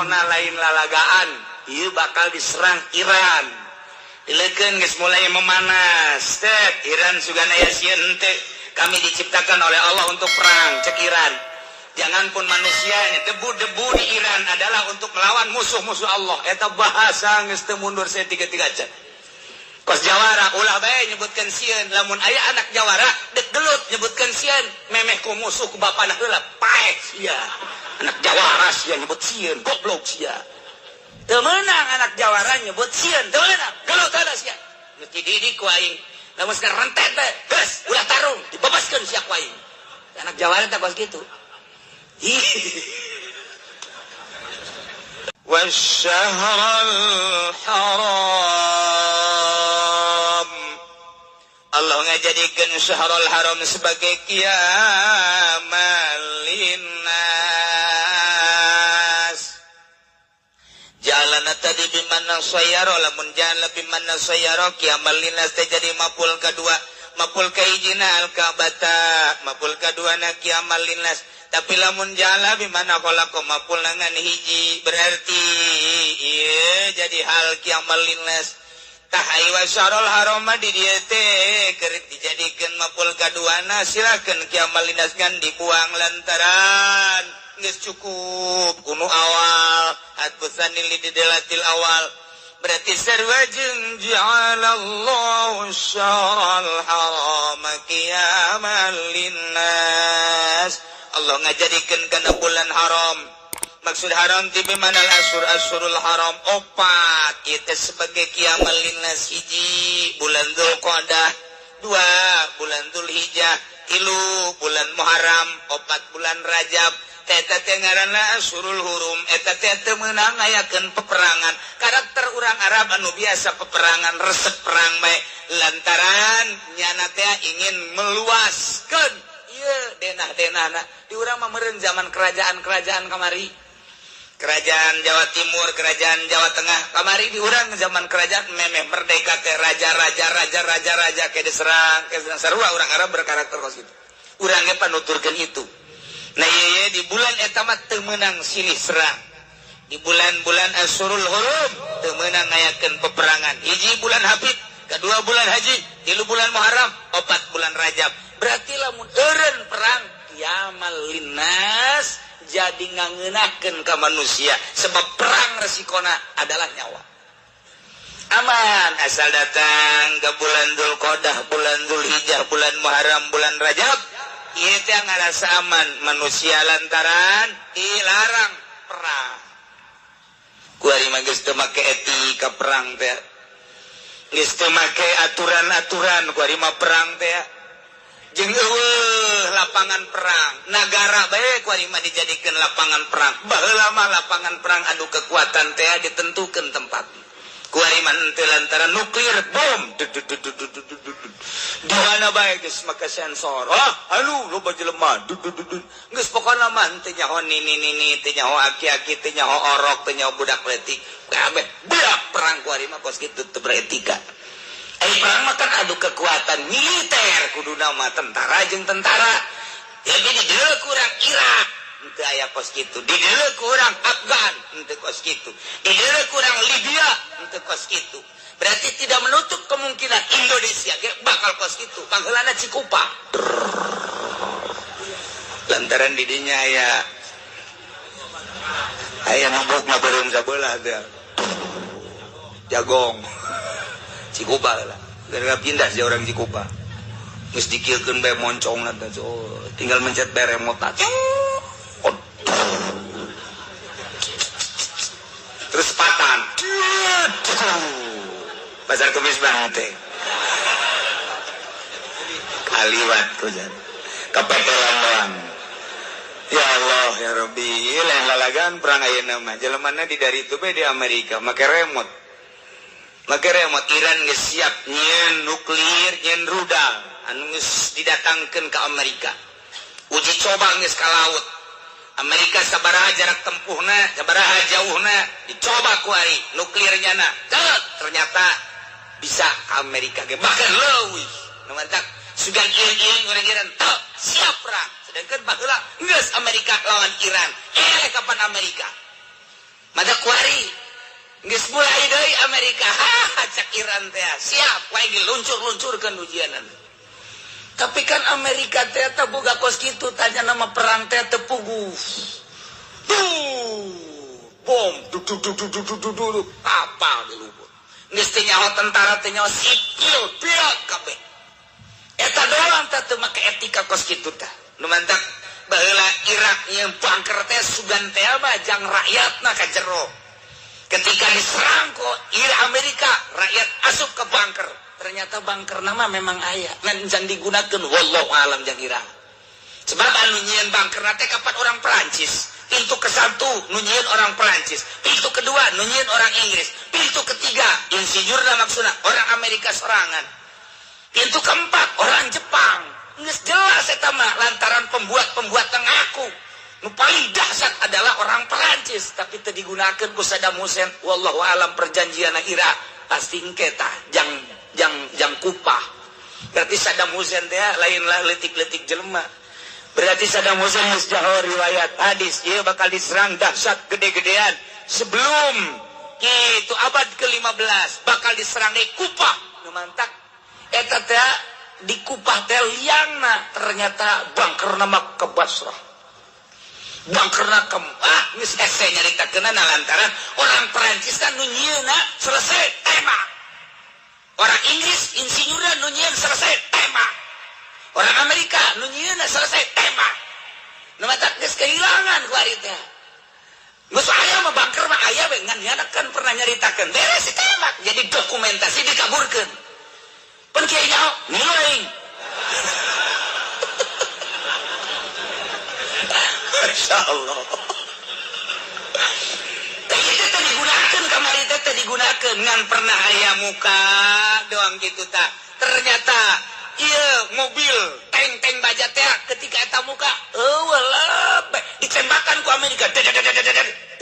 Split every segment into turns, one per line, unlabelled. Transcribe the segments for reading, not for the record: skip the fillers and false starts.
Pokona lain lalagaan, ieu bakal diserang Iran. Dileukeun geus mulai memanas. Tet, Iran sugan aya sieun henteu. Kami diciptakan oleh Allah untuk perang, cek Iran. Jangan pun manusianya, debu-debu di Iran adalah untuk melawan musuh-musuh Allah. Eta bahasa geus teu mundur saeutik-eutik acan. Kos jawara ulah bae nyebutkeun sieun, lamun aya anak jawara dek gelut nyebutkeun sieun, memeh ku musuh ku bapana heula paeh sia. Anak jawara sia nyebut sieun, goblok sia. Teu meunang anak jawara nyebut sieun, teu meunang, gelut heula sia. Geus dididik ku aing. Lamun rentet bae, geus ulah tarung, dibebaskeun sia ku aing. Anak jawara teh kos kitu.
والشهر الحرام
Allah ngajadikeun syahrul haram sebagai qiyamal linnas. Jalana tadi bimana sayaro, lamun jala bimana sayaro qiyamal linnas teh jadi mapul kadua, mapul kahijina al-Ka'bata, mapul kaduana qiyamal linnas. Tapi lamun jala bimana khalaqa mapul ngan hiji, berarti ieu jadi hal qiyamal linnas. Tah wa syarul haram di dieu teh keur dijadikeun mapul kaduana, silakeun qiyamal linnas ngan dibuang lantaran geus cukup kuno awal hatbusanil lidelatil awal. Berarti sarua jeung ja'alallahu syarul haram qiyamal linnas. Allah ngajadikeun kana bulan haram. Maksud haram ti bimanal asyur asyurul haram opat itu sebagai qiyamal linnas. Hiji bulan Dzulqa'dah, dua bulan Dzulhijjah, tilu bulan Muharram, opat bulan Rajab. Eta teh ngaranna asyurul hurum. Eta teh teu meunang ngayakeun peperangan. Karakter urang Arab anu biasa peperangan, resep perang bae, lantaran nyana teh ingin meluaskeun ieu denah-denahna. Di urang mah meureun zaman kerajaan-kerajaan kamari, kerajaan Jawa Timur, kerajaan Jawa Tengah kamari. Di urang zaman kerajaan memeh merdeka teh raja-raja raja-raja raja ke diserang, ke diserang. Sarua urang Arab berkarakter kos kitu. Urang ge panuturkeun itu. Nah ieu di bulan eta mah teu meunang silih serang. Di bulan-bulan Asyurul Hurum teu meunang ngayakeun peperangan. Hiji bulan Hafid, kedua bulan Haji, tilu bulan Muharram, opat bulan Rajab. Berarti lamun eureun perang qiyamal linnas jadi ngangeunahkeun ka manusia, sebab perang resikona adalah nyawa. Aman asal datang ke bulan Dzulqa'dah, bulan Dzulhijjah, bulan Muharram, bulan Rajab, ieu teh ngarasa aman manusia lantaran dilarang perang. Kuari mah geus teu make etika perang teh, geus teu make aturan-aturan kuari mah perang teh. Jeung eueuh lapangan perang, nagara bae kuari mah dijadikeun lapangan perang. Baheula mah lapangan perang adu kekuatan teh ditentukeun tempat. Kuari mah henteu lantaran nuklir bom di mana bae geus make sensor. Ah, anu loba jelema geus pokona mah teu nyaho nini-nini, teu nyaho aki-aki, teu nyaho orok, teu nyaho budak leutik. Kabeh budak perang kuari mah kos kitu teu beretika. Perang mah kan adu kekuatan militer, kuduna mah tentara jeung tentara. Jadi di dieu kurang Irak henteu aya kos kitu, di dieu kurang Afgan henteu kos kitu, di dieu kurang Libya henteu kos kitu. Berarti tidak menutup kemungkinan Indonesia ge bakal kos kitu. Pangheulana Cikupa. Lantaran di dinya aya aya ngabok mah beureum sabelah teh. Jagong. Cikupa lah. Gara-gara pindah si orang Cikupa. Geus dikiekeun bae moncong teh. Oh, tinggal mencet bae remote. Terus patan. Pasar Kemis banget teh. Kaliwat ku jan. Kapetelan doang. Ya Allah ya Rabbi, lain lalagan perang ayeuna mah. Jelemana di dari itu bae di Amerika make remote. Make remote Iran geus siap nyieun nuklir, nyieun rudal anu geus didatangkeun ka Amerika. Uji coba geus ka laut. Amerika sabaraha jarak tempuhna, sabaraha jauhna, dicoba ku ari nuklirnya na. Ternyata bisa ke Amerika ge bahkan leuwih. Nu mantak sugan ieu-ieu urang Iran teu siap perang. Sedangkan baheula geus Amerika lawan Iran. Kapan Amerika? Mada kuari geus mulai deui Amerika ha cak Iran teh siap wae diluncur-luncurkeun ujianan. Tapi kan Amerika teh teu boga kos kitu tanya nama perang teh teu puguh. Duh, bom du du du du du du du apa di lubur. Geus teu nyaho tentara teu nyaho sipil beak kabeh. Eta doang teh teu make etika kos kitu tah. Nu mantak baheula Irak yang bangker teh sugan teh mah jang rakyatna ka jero. Ketika diserang ku Irak Amerika, rakyat asup ke bunker. Ternyata bunker nama memang aya, ngan can digunakeun wallahu alam jang Irak. Sebab anu nyieun bunker teh kapan orang Perancis. Pintu ke satu nu nyieun orang Perancis, pintu kedua nu nyieun orang Inggris, pintu ketiga insinyurna maksudna orang Amerika sorangan. Pintu keempat orang Jepang. Geus jelas eta mah lantaran pembuat-pembuat ngaku. Nu paling dahsyat adalah orang Perancis, tapi teu digunakeun ku Saddam Hussein. Wallahu alam perjanjianna Irak pasti engke tah jang jang jang kupah. Berarti Saddam Hussein teh lainlah leutik-leutik jelema. Berarti Saddam Hussein geus jaho riwayat hadis ieu bakal diserang dahsyat gede-gedean sebelum kitu abad ke-15 bakal diserang di Kupah. Nu mantak eta teh di Kupah teh liangna ternyata bangkerna mah ke Basrah. Bangkerna ke geus hese nyaritakeunna lantaran orang Perancis kan nu nyieunna selesai tembak. Orang Inggris insinyurna nu nyieun selesai tembak. Orang Amerika nu nyieunna selesai tembak. Nu matak geus kehilangan ku ari teh. Geus aya mah bangker mah aya we ngan nyana kan pernah nyaritakeun beres ditembak jadi dokumentasi dikaburkeun. Pan kieu nyaho ngilu aing. Masya Allah. Teh itu teh digunakeun kamari teh teh digunakeun ngan pernah aya muka doang kitu tah. Ternyata ieu mobil tank-tank baja teh ketika eta muka eueuh lebeh ditembakan ku Amerika.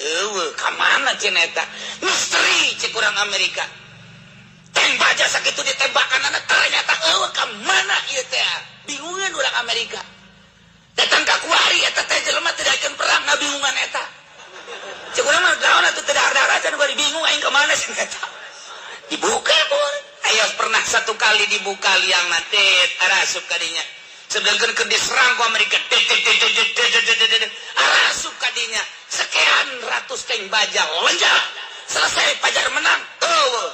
Eueuh ka mana cenah eta? Misteri cek urang Amerika. Tank baja sakitu ditembakan ternyata eueuh ka mana ieu teh? Bingungan urang Amerika. Datang ka kuari eta teh jelema teu daekeun perang ngabingungan eta. Cek urang mah naon atuh teu dahar-dahar acan bari bingung aing ka mana cenah eta. Dibuka pun. Ayo pernah satu kali dibuka liang teh arasup kadinya. Sedangkan keur diserang ku Amerika arasup kadinya. Sekian ratus tank baja lenjak. Selesai Pajar menang. Eueuh.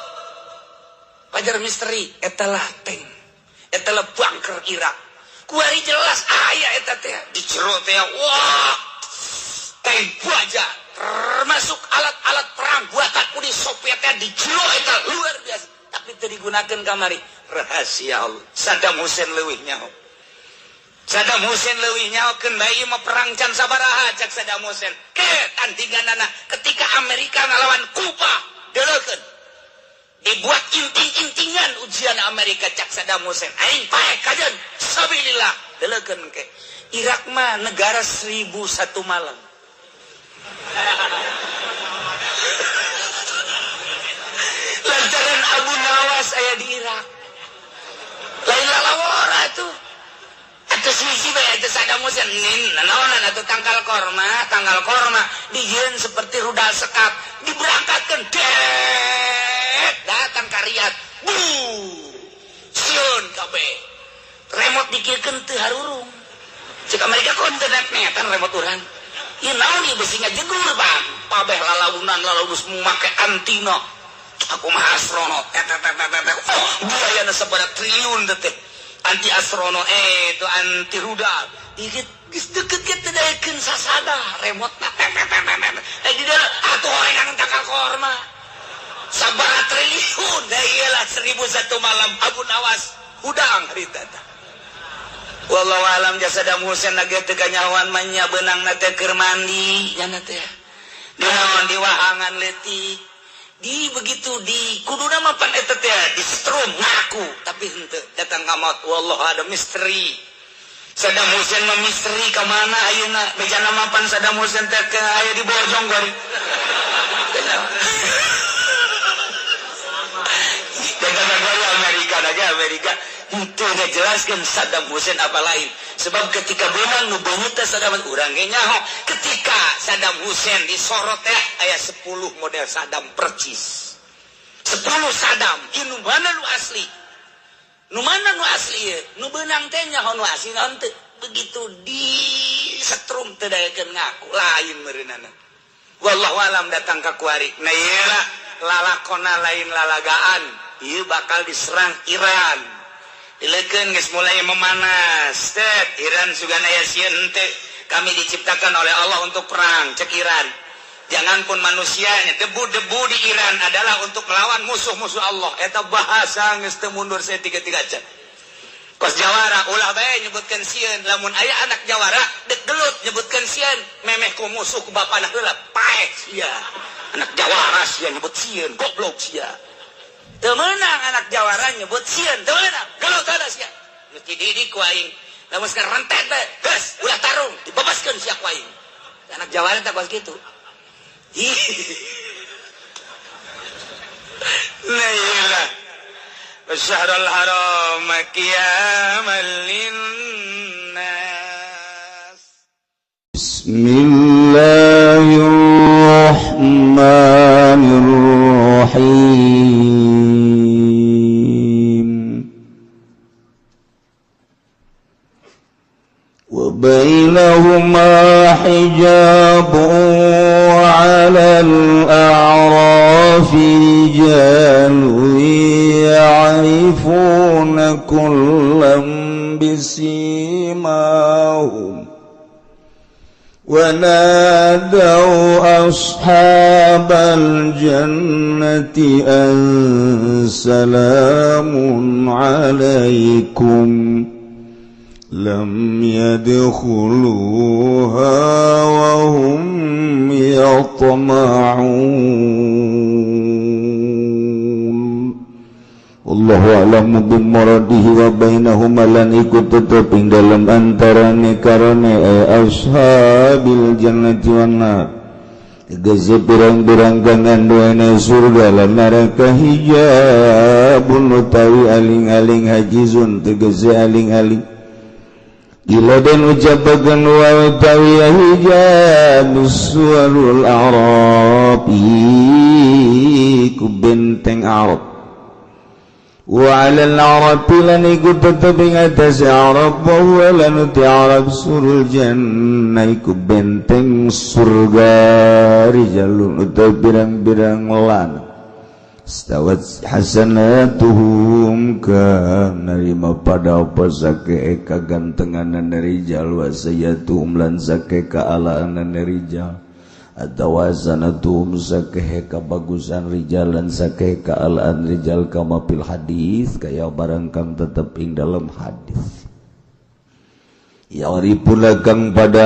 Pajar misteri eta lah tank. Eta lah bunker Irak. Kuari jelas aya eta teh di jero teh wah tank baja termasuk alat-alat perang buatan Uni Soviet teh di jero eta luar biasa tapi teu digunakeun kamari rahasia Allah. Saddam Hussein leuwih nyaho. Saddam Hussein leuwih nyaho keun bae mah perang can sabaraha cak Saddam Hussein. Ke tandinganana ketika Amerika ngalawan Kuba deuleukeun dibuat inting-intingan ujian Amerika cak Saddam Hussein aing pae kajeun sabilillah deleukeun ke Irak mah negara 1001 malam. Lantaran Abu Nawas aya di Irak lain lalawara tuh atuh suci bae atuh Saddam Hussein nin naonan atuh tangkal korma dijieun seperti rudal sekat diberangkatkeun dek datang ka Riyadh bu sieun kabeh remote dikirkeun teu harurung cek Amerika kon teu net-netan remote urang ieu naon ieu besi ngajegur bang pabeh lalaunan lalaus make antina aku mah astronot oh biayana sabaraha triliun teh anti astrono itu anti rudal dikit geus deket ge teu daekeun sasada remote na di dieu atuh horengan tangkal korma sabaraha triliun da ieu lah 1001 malam Abu Nawas hudang harita tah. Wallahu alam jasa Saddam Hussein lagi teu kanyahoan mah nya beunangna teh keur mandi nya teh dinaon di wahangan leutik di begitu di kuduna mah pan eta teh disetrum ngaku tapi henteu datang ka maut. Wallahu ada misteri Saddam Hussein mah misteri ka mana ayeuna bejana mah pan Saddam Hussein teh aya di Bojong gori. Datang ka Amerika lagi Amerika Henteu ngajelaskeun Saddam Hussein apa lain. Sebab ketika beunang nu beungeut teh Saddam urang ge nyaho. Ketika Saddam Hussein disorot teh aya 10 model Saddam percis. 10 Saddam, ieu nu mana nu asli? Nu mana nu asli ieu? Nu beunang teh nyaho nu asli naon teu? Begitu disetrum teu daekeun ngaku lain meureunana. Wallahu alam datang ka kuari. Nah ieu lah lalakona lain lalagaan. Ieu bakal diserang Iran. Dilekeun geus mulai memanas. Tet Iran sugan aya sieun henteu. Kami diciptakan oleh Allah untuk perang, cek Iran. Jangan pun manusianya, debu-debu di Iran adalah untuk melawan musuh-musuh Allah. Eta bahasa geus teu mundur saeutik-eutik aja. Kos jawara ulah bae nyebutkeun sieun, lamun aya anak jawara dek gelut nyebutkeun sieun, memeh ku musuh ku bapana heula paeh sia. Anak jawara sia nyebut sieun, goblok sia. Teu meunang anak jawara nyebut sieun, teu meunang, gelut ada sia. Geus dididik ku aing. Lamun sekarang rentet bae, geus ulah tarung, dibebaskeun sia ku aing. Anak jawara teh kos kitu. Nah iyalah. Syahrul haram qiyaman linnas.
Bismillahirrahmanirrahim. Wa bainahuma hijabun 'ala al-a'rafi rijalun يعرفون كلا بسيماهم ونادوا أصحاب الجنة أن سلام عليكم لم يدخلوها وهم يطمعون. Allahu a'lamu bimuradihi wa bainahuma lan iku tetep ing dalem antarane karone ashabil jannati wan nar. Tegese pirang-pirang kang anduene surga lan neraka hijabun utawi aling-aling hajizun tegese aling-aling. Ila den ucapaken wa utawi hijab suwarul a'rab iku benteng Arab. Wa 'alal arabi lan iku tetep ing atase Arab wa huwa lan uti Arab surul jannah iku benteng surga rijalun utawi pirang-pirang lan stawat hasanatuhum kang narima pada apa sake kagantenganan rijal wa sayyatuhum lan sake kaalaanan rijal atawa sanatum sakeh kabagusan rijal lan sakeh kaalaan rijal kama fil hadis kaya barang kang tetep ing dalam hadis ya'rifuna kang pada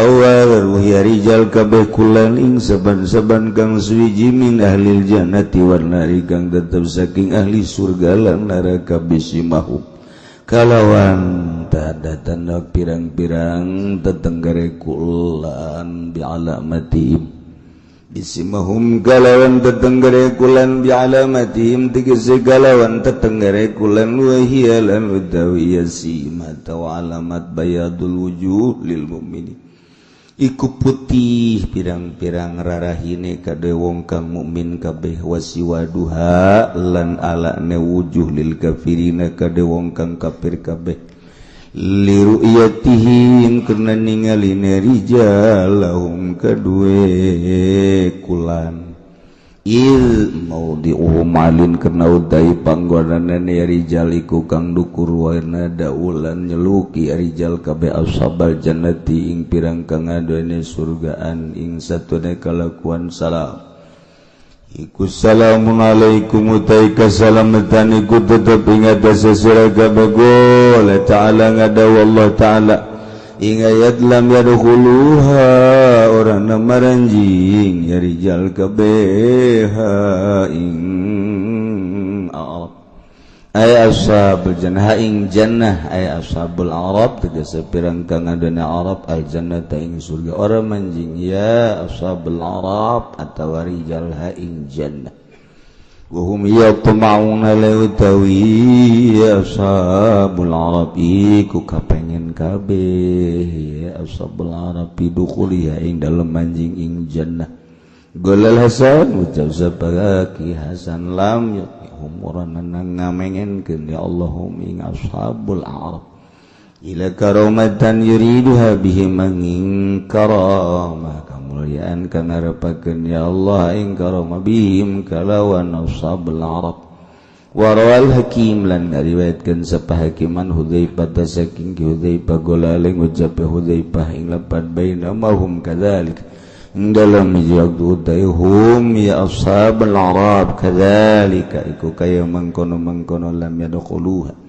awal ya rijal kabeh kulan ing saban-saban kang suwiji min ahlil jannati wan nari kang tetep saking ahli surga lan neraka bisimahum kalawan tanda-tanda pirang-pirang tetenggare kulan bi'alamatihim bisimahum kalawan tetenggare kulan bi'alamatihim tegese kalawan tetenggare kulan wa hiya lan utawi sima tawa alamat bayadul wujuh lil mukminin iku putih pirang-pirang rarahine kade wong kang mukmin kabeh wasiwaduha lan alane wujuh lil kafirina kade wong kang kafir kabeh liru'yatihim karena ningaline rijalahum kadue kulan il maudhi'uhum alin karena utai panggonanane rijal iku kang dukur warna daulan nyeluki rijal kabeh ashabal jannati ing pirang kang aduene surgaan ing satune kalakuan salam iku salamun alaikum utai kasalamatan iku tetep ing atase sira kabeh ta'ala ngadawu Allah ta'ala ing ayat lam yadkhuluha orang maranjing ya rijal kabeh ing Arab ay ashabul jannah ing jannah ay ashabul Arab tegese pirang kang adana Arab al jannata ing surga orang manjing ya ashabul Arab atawa rijal ha ing jannah. Wahum yatma'una lautawi ashabul arabi ku kapengen kabeh ashabul arabi dukhuliha ing dalem manjing ing jannah. Golal Hasan ucap sabaki Hasan lam yutihum urana ngamengenkeun ya Allahum ing ashabul arab ila karamatan yuriduha bihim ing karamah kamulyaan kang ngarepakeun ya Allah ing karamah bihim kalawan ashabul arab. Warawal hakim lan ngariwayatkeun sapa hakiman Hudzaifah saking Hudzaifah golale ngucap Hudzaifah ing lapat bainamahum kadzalik dalam waktu hum ya ashabul arab kadzalika iku kaya mangkono-mangkono lam yadkhuluha.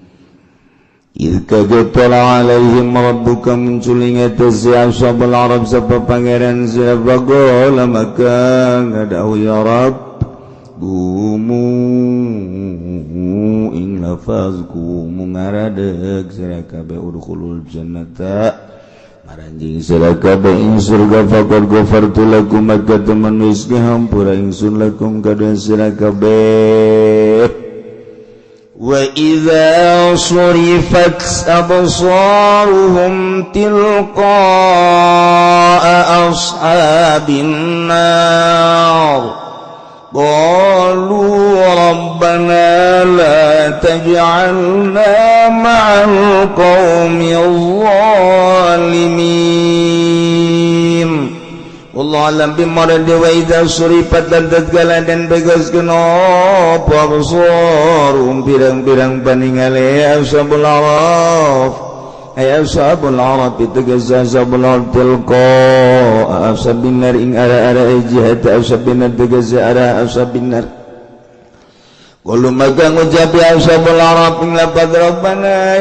Idh kagatala alaihim rabbuka munculing atas ashabul arab sapa pangeran sapa gola maka ngadau ya rab gumu ing lafaz gumu ngaradeg sira kabeh udkhulul jannata maranjing sira kabeh ing surga faqad ghafartu lakum maka temen wis ngahampura ingsun lakum kadha sira kabeh. Wa idza surifat absaruhum tilqa'a ashabin nar qalu rabbana la taj'alna ma'al qaumil zalimin. Wallahu alam bimarad wa idza surifat lan tatkala dan begaskeun apa absarum pirang-pirang paningale ashabul araf ay ashabul araf tegas ashabul araf tilqa ashabin nar ing ara-ara jihad ashabin nar tegas ara ashabin nar. Qalu maka ngucap ya ashabul araf ing lapad rabbana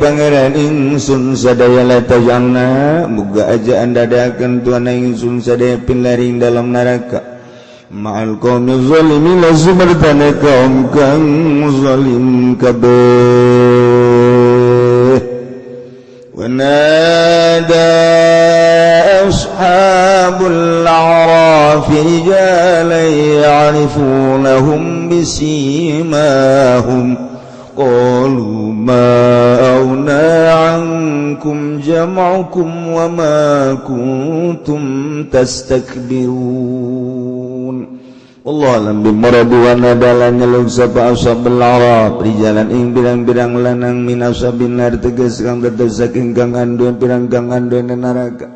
pangeran ingsun sadaya la tajanna muga aja andadakeun tuan ingsun sadaya pinlaring dalam neraka ma'al qaumil zalimin la sumartana kaum kang zalim kabeh. Wa nada ashabul a'raf rijalan ya'rifunahum bisimahum qalu ma aghna 'ankum jam'ukum wa ma kuntum tastakbirun. Wallahu alam bimurad wa nadalan nyeluk sapa ashabul arab rijalan ing pirang-pirang lanang min ashabin nar tegas kang tetep saking kang anduen pirang kang anduen neraka.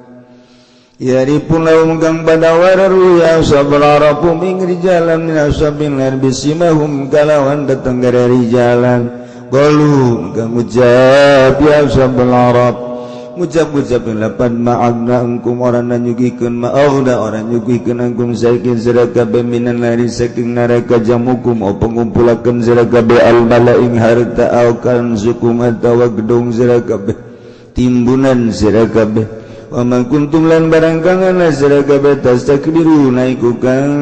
Yaripun lahum kang pada wararu ya ashabul arab ing rijalan min ashabin nar bisimahum kalawan tetenggara rijalan qalu kang ucap ya ashabul arab ngucap-ngucap lapan ma'agna angkum orang nanyugikeun ma'agna orang nyugikeun angkum saking sira kabeh minan nari saking neraka jamukum apa ngumpulakeun sira kabeh al mala ing harta au kanzukum atawa gedung sira kabeh timbunan sira kabeh wa man kuntum lan barang kang ana sira kabeh tastakbiruna iku kang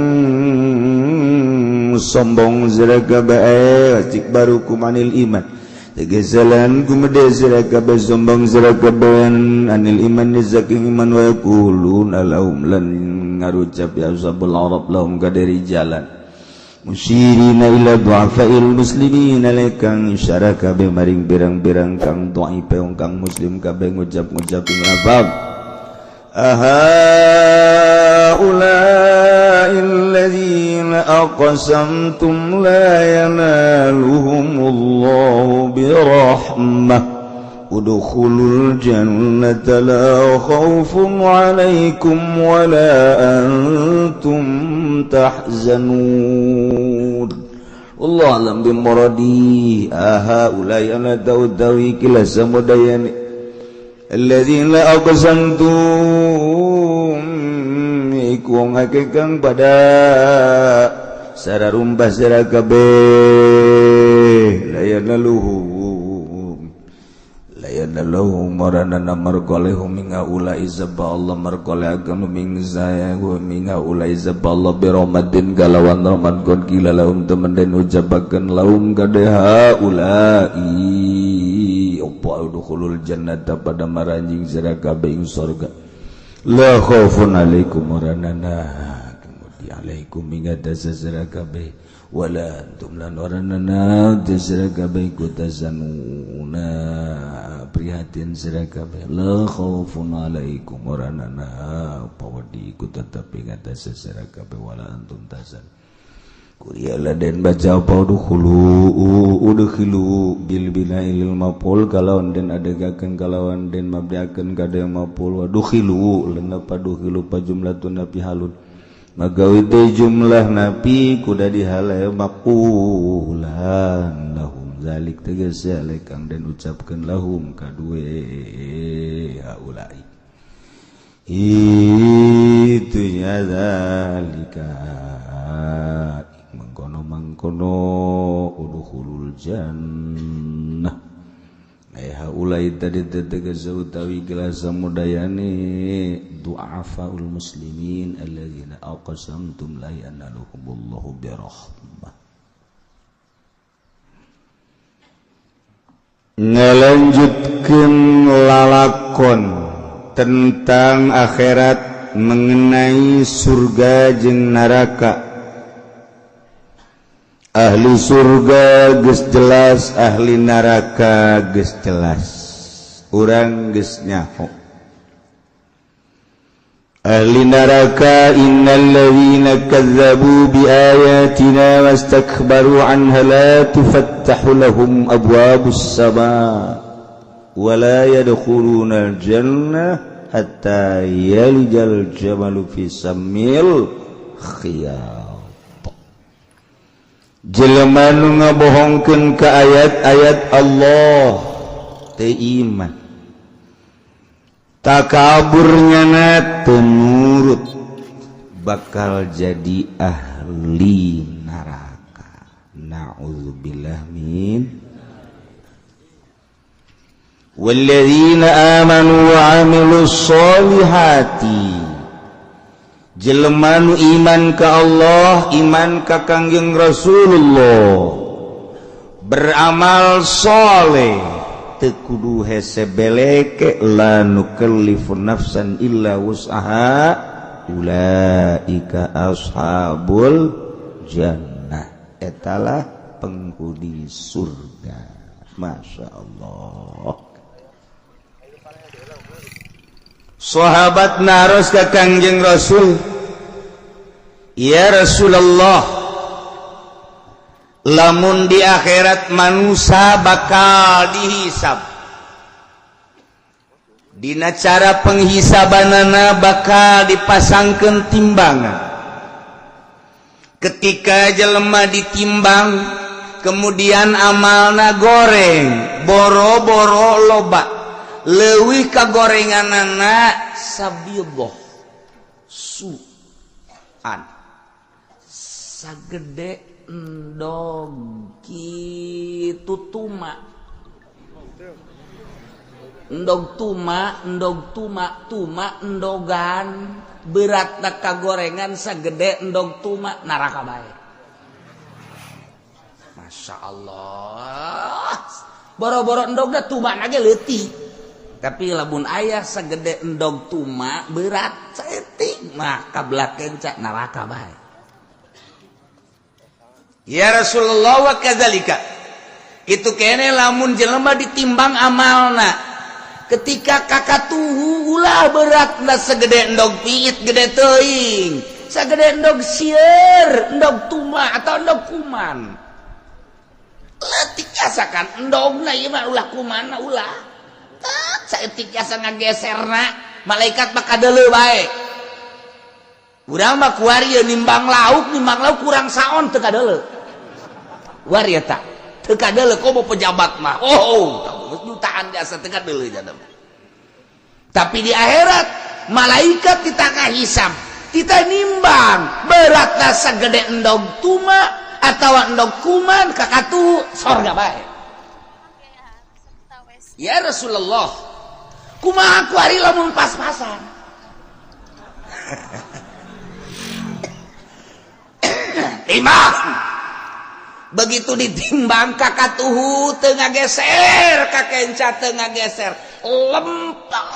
sombong sira kabeh istikbarukum anil iman tegesalan kumede sira kabeh sombong sira kabeh anil iman saking iman wa yaquluna lahum lan ngarucap ya ashabul arab lahum kadari jalan musyrina ila du'afail muslimin lekang isyara kabeh maring pirang-pirang kang dhaife kang muslim kabeh ngucap-ngucap ing lafaz ahaula'il ladzina aqsamtum la yanaluhumullahu birahmah udkhulul jannata la khaufun 'alaikum wa la antum tahzanun. Wallahu a'lam bimuradi ahaula'i ana tawdawi kila samudayani alladzina aqsamtum iku wong akeh kang pada sararumbah sira kabeh layanaluhum layanaluhum marana marqalehum minga ulai zaba Allah marqale agam ming saya minga ulai zaba Allah birahmatin galawan rahmat kon kila lahum temen den ucapakeun lahum kadeha ulai apa udkhulul jannata pada maranjing sira kabeh ing surga la khaufun alaikum waranana kemudian alaikum ing atas sira kabeh Wala antum lan oranana teu sira kabeh iku tazanuna prihatin sira kabeh la khaufun alaikum oranana pawadi iku tetep ing atase sira kabeh wala antum tazan. Kuriala den baca apa udkhulu udkhilu bil bina'il maf'ul kalawan den adegakeun kalawan den mabdiakeun kada maf'ul wa dukhilu lan padukhilu pa jumlatun napi halun magawi teh jumlah napi kuda dihalai maqulan lahum zalik tegese kang den ucapkeun lahum kadue haulai itu ya zalika mengkono mengkono udkhulul jannah haulai tadi tegas utawi gelas samudayane du'afaul muslimin alladzina aqsamtum la yanaluhumullahu birahmah. Ngalanjutkeun lalakon tentang akhirat mengenai surga jeung neraka. Ahli surga geus jelas, ahli neraka geus jelas. Urang geus nyaho. Ahli neraka innal ladzina kazzabu biayatina wastakbaru anha la tufattahu lahum abwabus samaa wa la yadkhuluna al-jannah hatta yalijal jamalu fi sammil khiyat. Jelema nu ngabohongkeun ka ayat-ayat Allah teu iman takaburnya na teu nurut bakal jadi ahli neraka. Na'udzubillah min. Walladzina amanu wa amilus solihati jelema nu iman ka Allah, iman ka Kangjeng Rasulullah, beramal soleh, teu kudu hese beleke, la nukallifu nafsan illa wus'aha ulaika ashabul jannah. Etalah penghuni surga. Masya Allah. Sahabat naros ka Kangjeng Rasul, ya Rasulullah, lamun di akhirat manusia bakal dihisab, dina cara penghisabanana bakal dipasangkeun timbangan. Ketika jelema ditimbang, kemudian amalna goreng, boro-boro loba, leuwih ka gorenganana sabidhoh suan sagede endog kitu tuma, endog tuma, endog tuma, tuma endogan beratna ka gorengan sagede endog tuma neraka bae. Masya Allah, boro-boro endogna tuma ge leutik. Tapi lamun ayah segede endog tuma berat saeutik mah kablakeun ca neraka bae. Ya Rasulullah wa kadzalika. Kitu kene lamun jelema ditimbang amalna. Ketika kakatuhu ulah beratna segede endog piit gede teuing, sagede endog sieur, endog tuma atau endog kuman. Leutik asakan endogna ieu mah ulah kumanna ulah. Saeutik jasa ngageserna malaikat mah kadeuleu bae. Urang mah kuari nimbang lauk kurang saon teu kadeuleu. Kuari eta teu kadeuleu komo pejabat mah. Oh, jutaan jasa teu kadeuleu jadam. Tapi di akhirat malaikat ditangah hisab, kita nimbang beratna sagede endog tuma atawa endog kuman kakatu sorga bae. Ya Rasulullah, kumaha ku ari lamun pas-pasan. Timbang. Begitu ditimbang kakatuhu teu ngageser, kakenca teu ngageser, lempeng.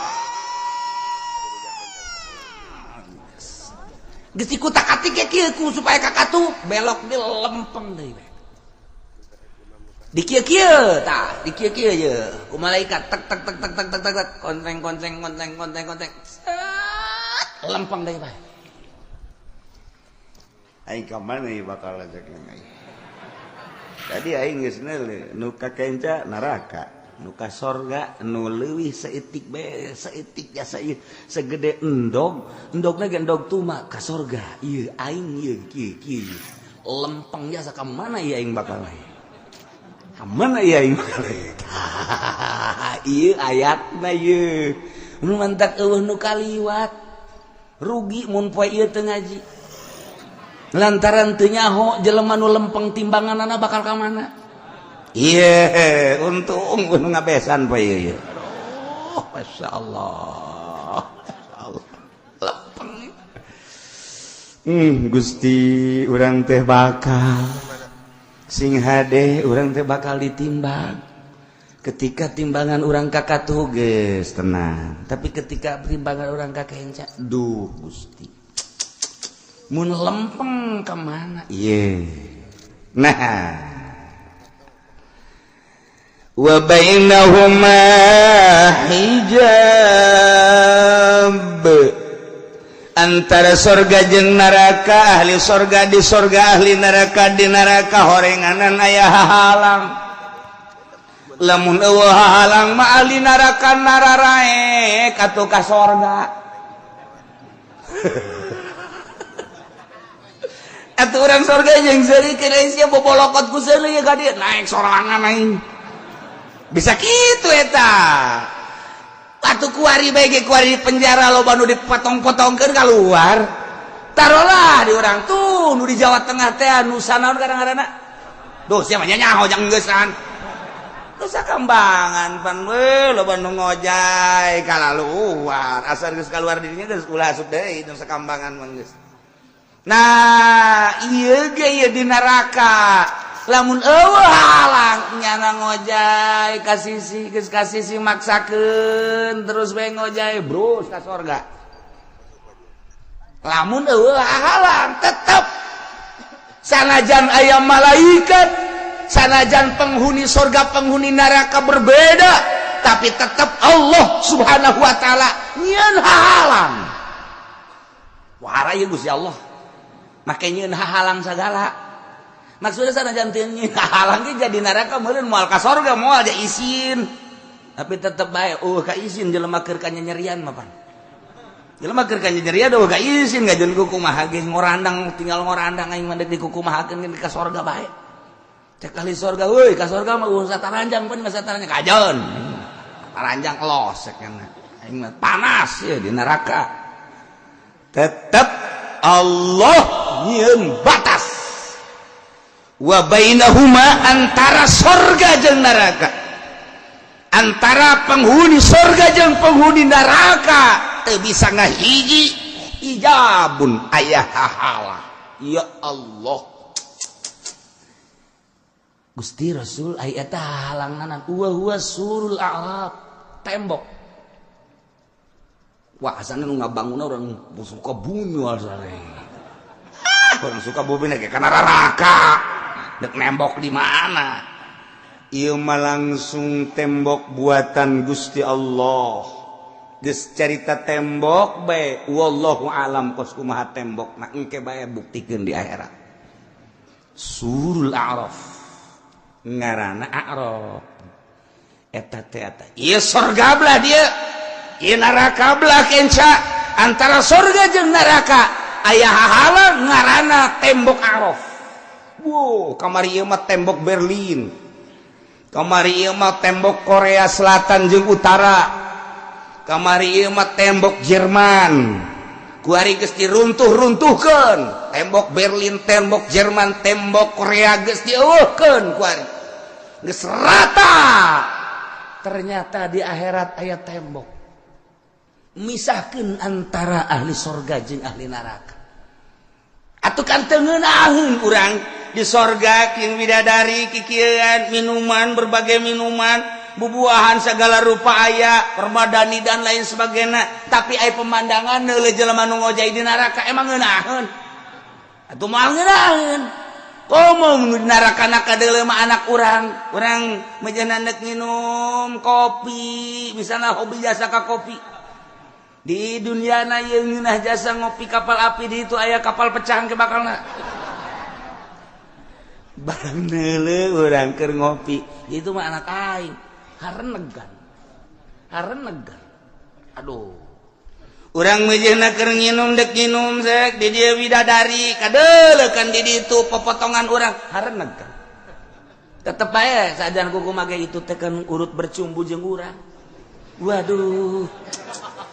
Geus dikutak-atik ge kieu ku supaya kakatuh belok di lempeng deui we. Di kieu-kieu tah, di kieu-kieu ye ku malaikat tek tek tek tek tek tek tek kontreng kontreng kontreng kontreng kontreng. Set, lempeng deui bae.
Aing ka mana ieu bakal ajak aing. Tadi aing geus neuleuh nu ka kenca neraka, nu ka sorga nu leuwih saeutik bae, saeutik jasa ieu segede endog, endogna ge endog tuma ka sorga. Ieu aing ieu kieu kieu.
Lempeng jasa ka mana ieu aing bakal ieu?
Ka mana ieu aing bakal ieu? Ieu ayatna ieu.
Nu mantak eueuh nu kaliwat. Rugi mun poe ieu teu ngaji. Lantaran teu nyaho jelema nu lempeng timbanganana bakal ka mana?
Ieu untung nu ngabesan poe ieu.
Aduh, masyaallah. Masyaallah. Lempeng.
Gusti urang teh bakal sing hade urang teh bakal ditimbang.
Ketika timbangan urang kakatuh geus tenang, tapi ketika timbangan urang kakenca, duh Gusti. Mun lempeng ka mana?
Ieu. Nah, wa bainahuma hijab. Antara sorga jeung neraka, ahli sorga di sorga, ahli neraka di neraka, horenganan aya hahalang. Lamun eueuh hahalang mah ahli neraka nararaek atuh ka sorga.
Atuh urang sorga jeung seuri keur sia bobolokot ku seuri ka dieu naik sorangan aing.
Bisa kitu eta. Atuh kuari bae ge kuari di penjara loba nu dipotong-potongkeun kaluar.
Tarolah di urang tuh nu di Jawa Tengah teh nu sanaon kadang-kadang.
Duh sia mah nyaho jang geusan. Nusa Kambangan pan we loba nu ngojay kalaluar. Asal geus kaluar dirinya geus ulah asup deui Nusa Kambangan mah geus.
Nah, ieu ge ieu di neraka. Lamun eueuh halang nyana ngojay ka sisi geus ka sisi maksakeun terus we ngojay brus ka sorga. Lamun eueuh halang tetep sanajan aya malaikat, sanajan penghuni sorga penghuni neraka berbeda, tapi tetep Allah Subhanahu wa taala nyieun halang. Wah, ieu Gusti Allah. Make nyieun halang sagala. Maksudnya sanajan teu nyieun halang ge jadi neraka meureun moal ka sorga moal ja isin. Tapi tetep bae eueuh ka isin jelema keur kanyanyerian mah pan. Jelema keur kanyanyerian eueuh ka isin ngajeun ku kumaha ge ngorandang tinggal ngorandang aing mah deuk dikukumahakeun ge ka sorga bae. Cek ahli sorga euy ka sorga mah eueuh sataranjang pan mah sataranjang kajeun. Taranjang los cek aing mah panas ye di neraka.
Tetep Allah nyieun batas.
Wa bainahuma antara sorga jeung neraka, antara penghuni sorga jeung penghuni neraka teu bisa ngahiji hijabun aya hahala. Ya Allah
Gusti Rasul aya eta halanganan wa huwa surul a'raf, tembok. Wah asana nu ngabangunna urang suka bumi asana.
Urang suka bumi ge kana neraka. Dek nembok di mana?
Ieu mah langsung tembok buatan Gusti Allah. Geus carita tembok bae wallahu alam kos kumaha tembokna engke bae buktikeun di akhirat.
Surul A'raf.
Ngaranna A'raf. Eta teh eta.
Ieu sorga belah dieu. Ieu neraka belah kenca. Antara sorga jeung neraka aya hahalang ngaranna tembok A'raf.
Wow, kamari ieu mah tembok Berlin. Kamari ieu mah tembok Korea Selatan jeung Utara. Kamari ieu mah tembok Jerman.
Kuari geus diruntuh-runtuhkeun. Tembok Berlin, tembok Jerman, tembok Korea geus dieuweuhkeun kuari. Geus rata.
Ternyata di akhirat aya tembok. Misahkeun antara ahli sorga jeung ahli neraka.
Atuh kan teu ngeunaheun urang di sorga king bidadari kikieuan minuman berbagai minuman bubuahan segala rupa aya, permadani dan lain sebagainya. Tapi aya pemandangan neuleuh jelema nu ngojay di neraka emang ngeunaheun. Atuh moal ngeunaheun. Komo nu di neraka na kadeuleuh mah anak urang, urang meujeuhna neuk nginum kopi, misalna hobi jasa ka kopi. Di dunia na ieu ngeunah jasa ngopi kapal api di itu aya kapal pecah ke bakalna. Barang neuleuh urang keur ngopi, itu mah anak aing. Harenegan. Harenegan. Aduh. Urang meujeuhna keur nginum dek nginum sek di dieu bidadari kadeuleukan di ditu popotongan urang harenegan. Tetep bae sajan kuku mage itu teh kan urut bercumbu jeung urang. Waduh.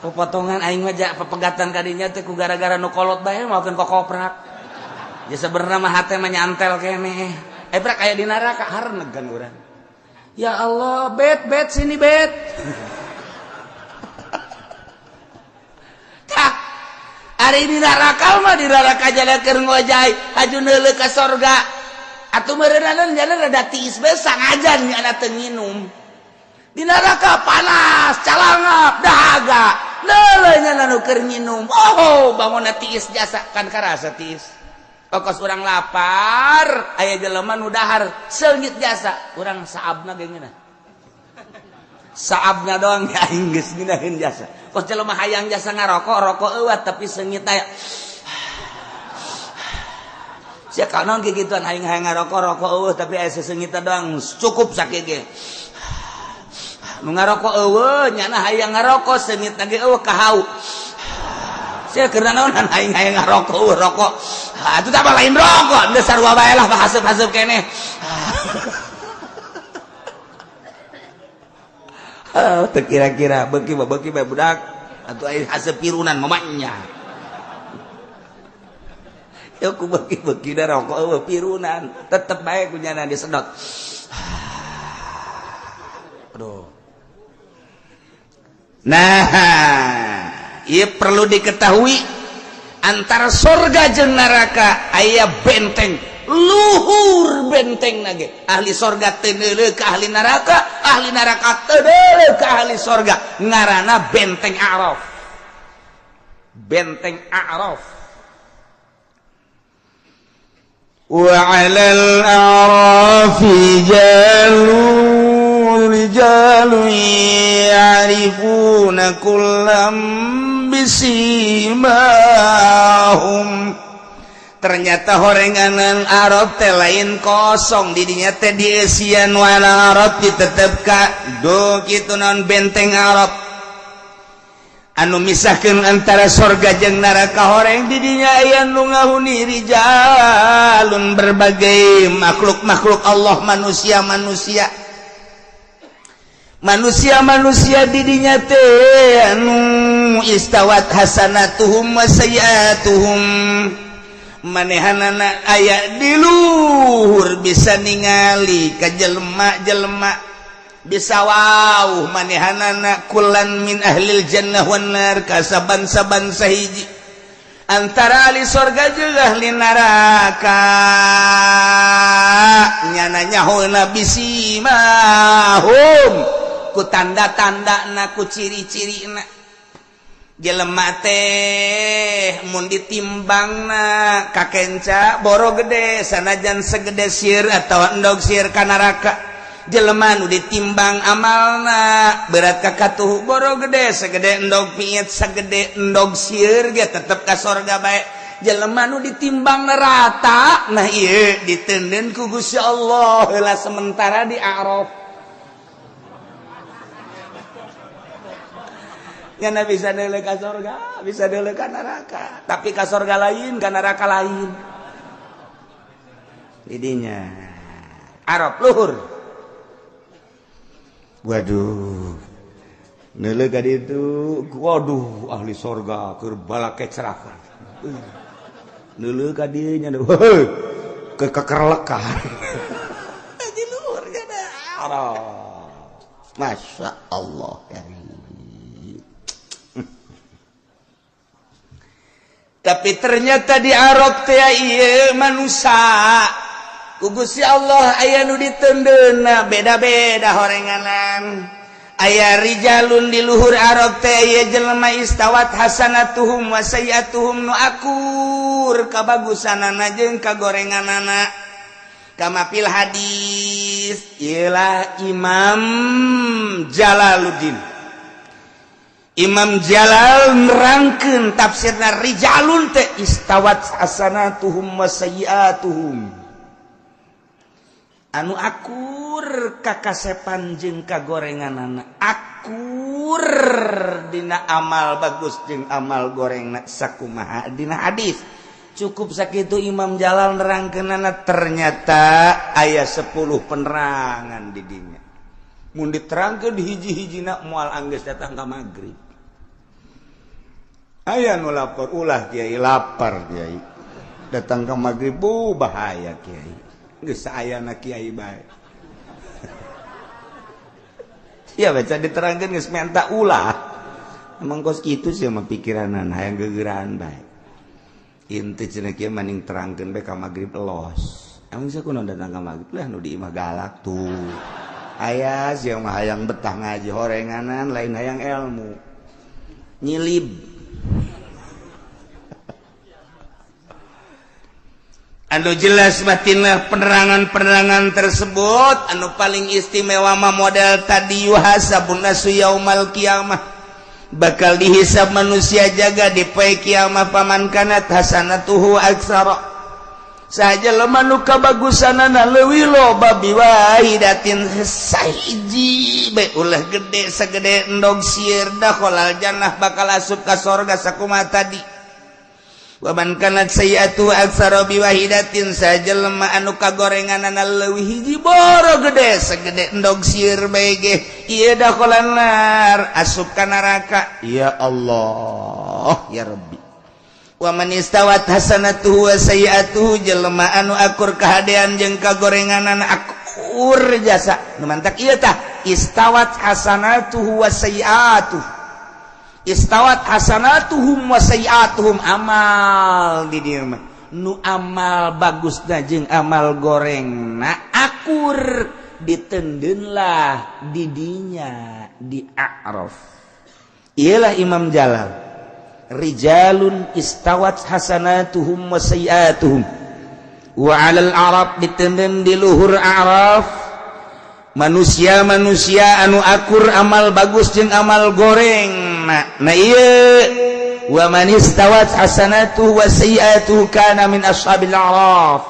Popotongan aing mah ja pepegatan kadinya teh ku gara-gara nu kolot bae maokeun kokoprak. Ya sebenarnya mah hate mah nyantel keneh. Prak aya di neraka harenegan urang. Ya Allah, bet bet sini bet. Tah, ari di neraka mah di neraka jala keur ngojay, haju neuleuh ka sorga. Atuh meureunana jalan rada tiis bae sangajan nya teu nginum. Di neraka panas, calangap, dahaga. Neuleuh nya nu keur nginum. Oh, bangunna tiis jasa kan karasa tiis. Okos urang lapar, aya jelema nu dahar seungit jasa, urang saabna ge ngeunah. Saabna doang ya aing geus ngeunaheun jasa. Kos jelema hayang jasa ngarokok, rokok eueuh tapi seungit aya. Sia kanon kikituan aing hayang ngarokok, rokok eueuh tapi aya seseungitna doang cukup sakieu ge. Nu ngarokok eueuh nyana hayang ngarokok seungitna ge eueuh kahau. Sia keur naonan aing hayang ngarokok eueuh rokok. Atuh tah lain rokok, geus sarua bae lah haseup-haseup keneh. Teu kira-kira beuki mah beuki bae budak atuh aing haseup pirunan mamanya. Ya ku beuki-beuki da rokok eueuh pirunan, tetep bae ku nyana disedot. Aduh. Nah, ieu perlu diketahui antara sorga jeung neraka aya benteng luhur benteng nage. Ahli sorga teu neuleuh ka ahli neraka teu neuleuh ka ahli sorga. Ngaranna benteng A'raf. Benteng A'raf.
Wa 'alal a'rafi rijalun ya'rifuna kullam bisimahum.
Ternyata horenganan Arab teh lain kosong didinya teh dieusian wana Arab ditetep ka do kitu naon benteng Arab anu misahkeun antara sorga jeung neraka. Horeng didinya aya nu ngahuni rijalun berbagai makhluk-makhluk Allah, manusia-manusia manusia-manusia didinya teh anu istawat hasanatuhum wa sayiatuhum. Manehanana aya di luhur bisa ningali ka jelema-jelema bisa wauh manehanana kulan min ahlil jannah wan nar ka saban-saban sahiji antara ahli sorga jeung ahli neraka. Nyana nyahona bisimahum ku tanda-tandana ku ciri-cirina. Jelema teh mun ditimbangna kakenca boro gede sanajan segede sir atawa endog sir ka neraka. Jelema nu ditimbang amalna berat ka katuhu boro gede segede endog piit segede endog sir ge tetep ka sorga bae. Jelema nu ditimbang rata nah ieu diteundeun ku Gusti Allah heula sementara di A'raf. Nyana bisa neuleuh ka sorga, bisa neuleuh ka neraka. Tapi ka sorga lain, ka neraka lain. Didinya Arab luhur.
Waduh. Neuleuh ka ditu, waduh ahli sorga keur balake cerakan. Neuleuh ka dieu nya heuh keur kekerlekan.
Di luhur nya Arab.
Masya Allah.
Tapi ternyata di Arab teh ieu manusia
Ku Gusti Allah aya nu ditendeuna beda-beda horenganan. Aya rijalun di luhur Arab teh aya jelema istawat hasanatuhum wa sayyiatuhum nu akur kabagusanana jeung kagorenganana. Kama fil hadis ialah Imam Jalaluddin. Imam Jalal nerangkeun tafsirna rijalun teh istawat hasanatuhum wa sayyiatuhum. Anu akur kakasepan jeung kagorenganana, akur dina amal bagus jeung amal gorengna sakumaha dina hadis. Cukup sakitu Imam Jalal nerangkeunana, ternyata aya 10 penerangan di dinya. Mun diterangkeun hiji-hijina moal anggeus datang ka magrib. Aya nu lapor, ulah kiai lapar kiai. Datang ka magrib bu bahaya kiai. Geus saayana kiai bae. Ya baca diterangkeun geus menta ulah. Emang kos kitu sih mah pikiranan hayang gegeraan bae. Inti cenah kieu maning terangkeun bae ka magrib los. Emang sia kunaon datang ka magrib lah nu di imah galak tuh. Aya sia mah hayang betah ngaji horenganan lain hayang ilmu. Nyilib. Anu jelas batinlah penerangan-penerangan tersebut. Anu paling istimewa mah model tadi yuhasabun nasu yaumal qiyamah, bakal dihisab manusia jaga di poe kiamah. Paman kanat hasanatuhu aksara, saja lemah nu kabagusanana leuwih loba biwahidatin sahiji bae ulah gede sagede endog sieur dakhalal jannah bakal asup ka sorga sakumaha tadi. Waman kanat sayyi'atu aktsara biwahidatin, sajelema anu kagorenganana leuwih hiji boro gede segede endog sieur bae ge ieu dakhalan nar asup ka neraka. Ya Allah ya Rabbi. Wa man istawat hasanatuhu wa sayyi'atuhu, jelema anu akur kahadean jeung kagorenganana akur jasa nu mantak ieu tah istawat hasanatuhu wa sayyi'atuhu. Istawat hasanatuhum wa sayyi'atuhum, amal di dieu mah nu amal bagusna jeung amal gorengna akur ditendeunlah di dinya di A'raf. Iyalah Imam Jalal, rijalun istawat hasanatuhum wa sayyi'atuhum wa 'alal arab, ditendeun di luhur A'raf manusia-manusia anu akur amal bagus jeung amal goreng. Nah ieu wa man istawat hasanatuhu wa sayyi'atuhu kana min ashabil a'raf,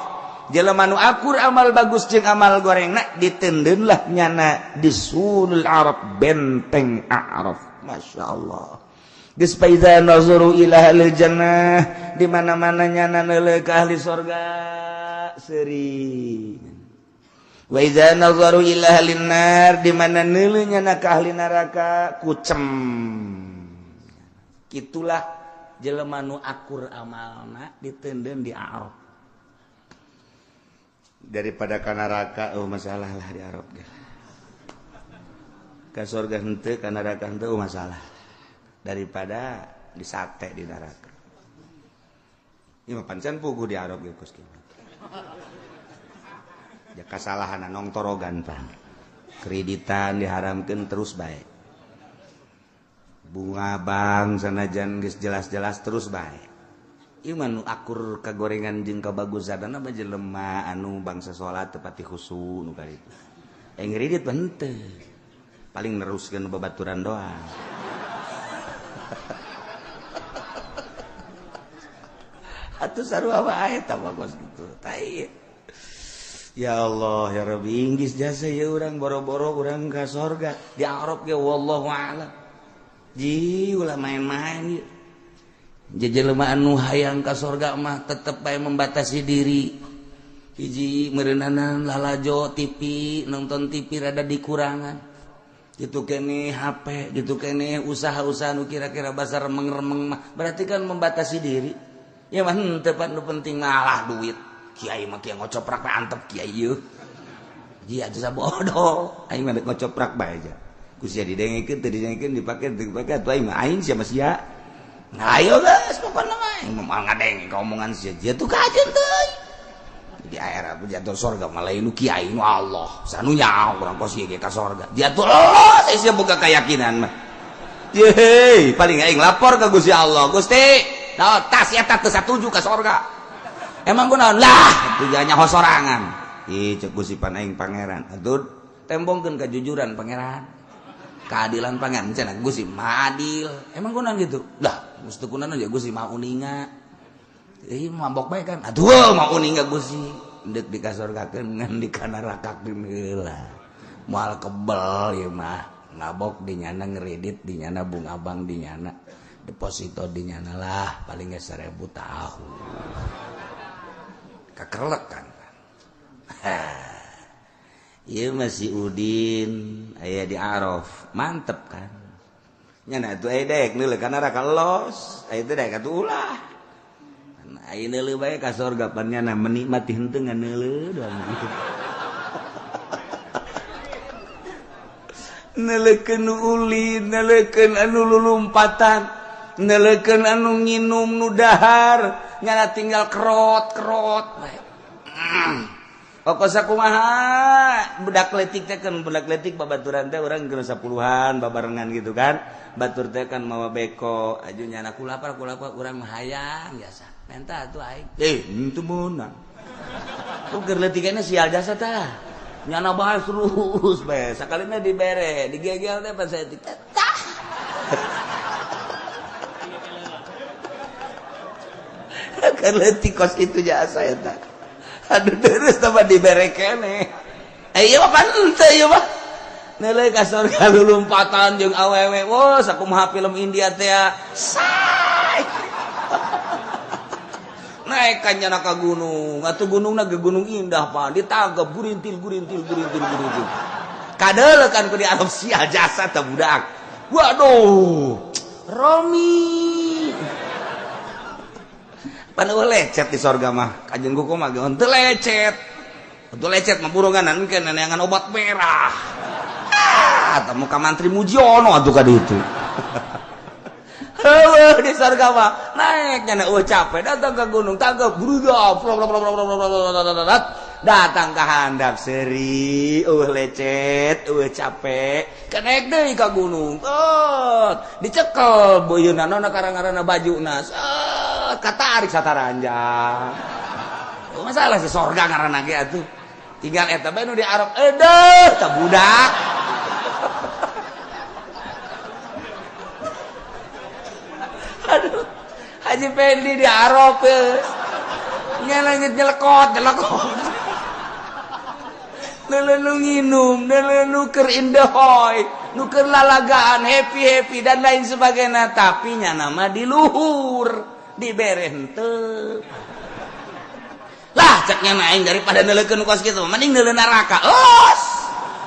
jelema nu akur amal bagus jeung amal goreng na ditendeunlah nyana di sulul arab, benteng A'raf. Masya Allah. Geus faiza nazaru ila ahlil jannah, di mana-mana nyana neuleuh ka ahli sorga seuri. Wa iza nazaru ila ahlin nar, di mana neuleuh nyana ka ahli neraka kucem. Kitulah jelema nu akur amalna ditendeun di Arab. Daripada ka neraka oh masalah lah di Arab ge. Ka surga henteu, ka neraka henteu oh masalah. Daripada disate di neraka. Ieu mah pancen puguh di Arab ge kos kieu. Ya kasalahan nongtorogan pan. Kreditan diharamkeun terus bae. Bunga bank sanajan geus jelas-jelas terus bae. Ieu mah nu akur kagorengan jeung kabagusanana mah jelema anu bangsa salat teu pati khusu nu kaditu. Ngredit mah henteu. Paling neruskeun babaturan doang. Atuh sarua wae eta mah kos kitu. Tai. Ya Allah ya Rabbi, inggis jasa ya urang boro-boro urang ka sorga di Arab ge wallahu a'lam. Ji ulah main-main ieu. Jelema anu hayang ka sorga mah tetep bae membatasi diri. Hiji meureunana lalajo TV, nonton TV rada dikurangan. Gitu keneh HP, gitu keneh usaha-usaha nu kira-kira basa remeng-remeng mah berarti kan membatasi diri. Ya mah henteu pan nu penting malah duit. Kiai mah kieu ngocoprak bae antep kiai ieu. Ji atuh sabodo, aing mah ngocoprak bae aja. Ku sia didengekeun teu didengekeun dipake teu dipake atuh aing mah aing sia mah sia. Nah ayo geus pokona mah aing mah moal ngadenge ka omongan sia. Dia tuh kajeun teuing. Di akhirat jatuh sorga malah nu kiai nu Allah. Sanu nyaho urang kos ieu ka sorga. Jatuh Allah saya boga keyakinan mah. Yeay, paling aing lapor ke Gusti Allah. Gusti, nah, tas eta teu satuju ka sorga. Emang kunaon lah, tujuannya sorangan. Ih, cek Gusti pan aing pangeran. Atuh tembongkeun kejujuran pangeran. Keadilan pangeran cenah Gusti mah adil. Emang kunaon gitu? Lah, mesti kunaon ya Gusti mah uninga. Ih, mabok bae kan. Aduh, mah uninga Gusti. Endek di ka sorgakeun ngan di ka nerakakeun heula. Moal kebel ieu mah. Ngabok di nyana ngeredit di nyana bunga bank di nyana deposito di nyana lah paling nggak 1000 tahun kakerlek kan. Iya masih Udin aya di Araf mantep kan nyana atuh aya daek neuleuh ka neraka los aya teh daek atuh ulah aya neuleuh bae ka sorga pan nyana menikmati henteu ngan neuleuh doang gitu. Neleken ulin, neleken anu lulumpatan, neleken anu nginum nu dahar, nyana tinggal kerot-kerot. Pokok sakumaha budak letik teh kan budak letik babaturan teh urang geus 10-an babarengan gitu kan. Batur teh kan mawa beko, aju nyana kulapar kulapar urang mah hayang biasa. Menta atuh aing. Eh, henteu meunang. Keur leutikana sial jasa tah. Nyana bahas terus bae sakalina dibere digegel teh pas saya tah kan leutik kos itu jasa eta aduh terus tambah dibere keneh ieu mah pan henteu ieu mah neuleuh ka sorga lulumpatan jeung awewe wah sakumaha film India teh say naik kan nyana ka gunung atuh gunungna ge gunung indah pan ditagep gurintil gurintil gurintil gurintil kadeuleuh kan ku di Arab sia jasa teh budak waduh Romi pan eueuh lecet di sorga mah kajeun kuku mah ge henteu lecet henteu lecet mah burunganan engke neneangan obat merah ah teh muka mantri Mujiono atuh ka ditu. Heueuh di surga mah naik nyana eueuh capek datang ke gunung tanggap bruda datang ka handap seuri eueuh lecet eueuh capek kenaik deui ka gunung dicekel beuyeuna nona karang-karana bajuna set katarik sataranjang masalah si sorga ngaranna ge atuh tinggal eta bae nu di Arab edeuh tah budak. Aduh, Haji Pendi di Arab nyelengit nyelekot nyelekot neuleuh nginum neuleuh nu keur indehoy nu keur lalagaan happy happy dan lain sebagainya tapi nya nama di luhur dibere henteu lah ceknya aing daripada neuleukeun kos kitu mending neuleuh neraka los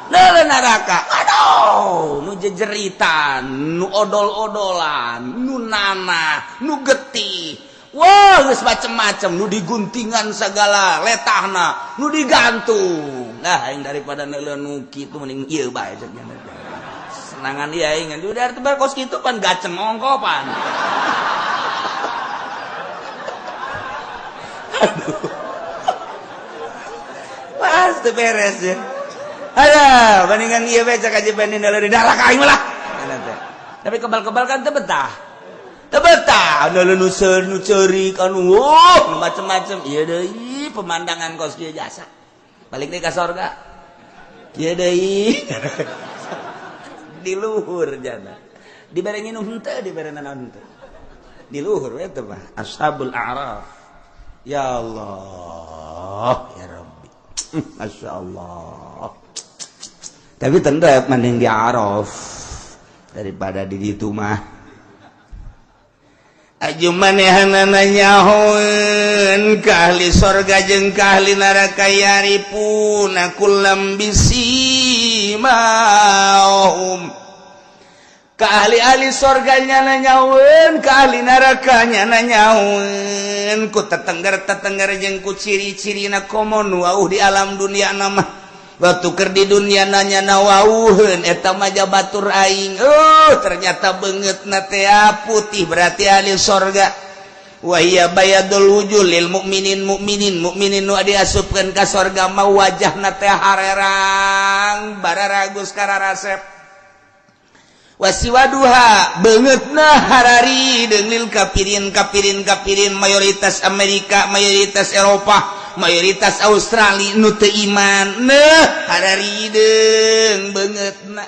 neuleuh neraka aduh nu jejeritan nu odol-odolan nu nanah nu getih wah geus macem-macem nu diguntingan segala letahna nu digantung nah aing daripada neuleuh nu kitu mending ieu bae cek nya senangan ieu aing udah tebar kos kitu pan gaceng ongkopan. Aduh pas teu beres ya. Aduh, bandingan ieu bae cak aja banding di neraka aing lah. Tapi kebal-kebal kan teu betah. Teu betah, nu nu ceurik anu nu macem-macem. Ieu deui pemandangan kos kieu jasa. Balik deui ka sorga. Ieu deui. Di luhur jana. Dibere nginum henteu, dibere nanaon henteu. Di luhur we teh mah Ashabul A'raf. Ya Allah, ya Rabbi. Masya Allah. Tapi tentu mending di Araf daripada di ditu mah. Aju manehanana nyahoeun ka ahli sorga jeung ka ahli neraka yarifuna kullam bisimahum. Ka ahli-ahli sorga nyana nyahoeun ka ahli neraka nyana nyahoeun ku tetengger-tetengger jeung ku ciri-cirina komo nu wauh di alam dunia mah. Waktu keur di dunia nanya nawauheun eta mah batur aing. Ternyata beungeutna teh putih berarti ahli sorga.
Wa hiya bayadul wujuh lil mukminin mukminin mukminin nu diasupkeun ka sorga mah wajahna teh harerang bararagus kararasep. Wasiwaduha beungeutna hararideung lil kafirin kafirin kafirin mayoritas Amerika, mayoritas Eropa, mayoritas Australia nu teu iman neuh hararideung beungeutna.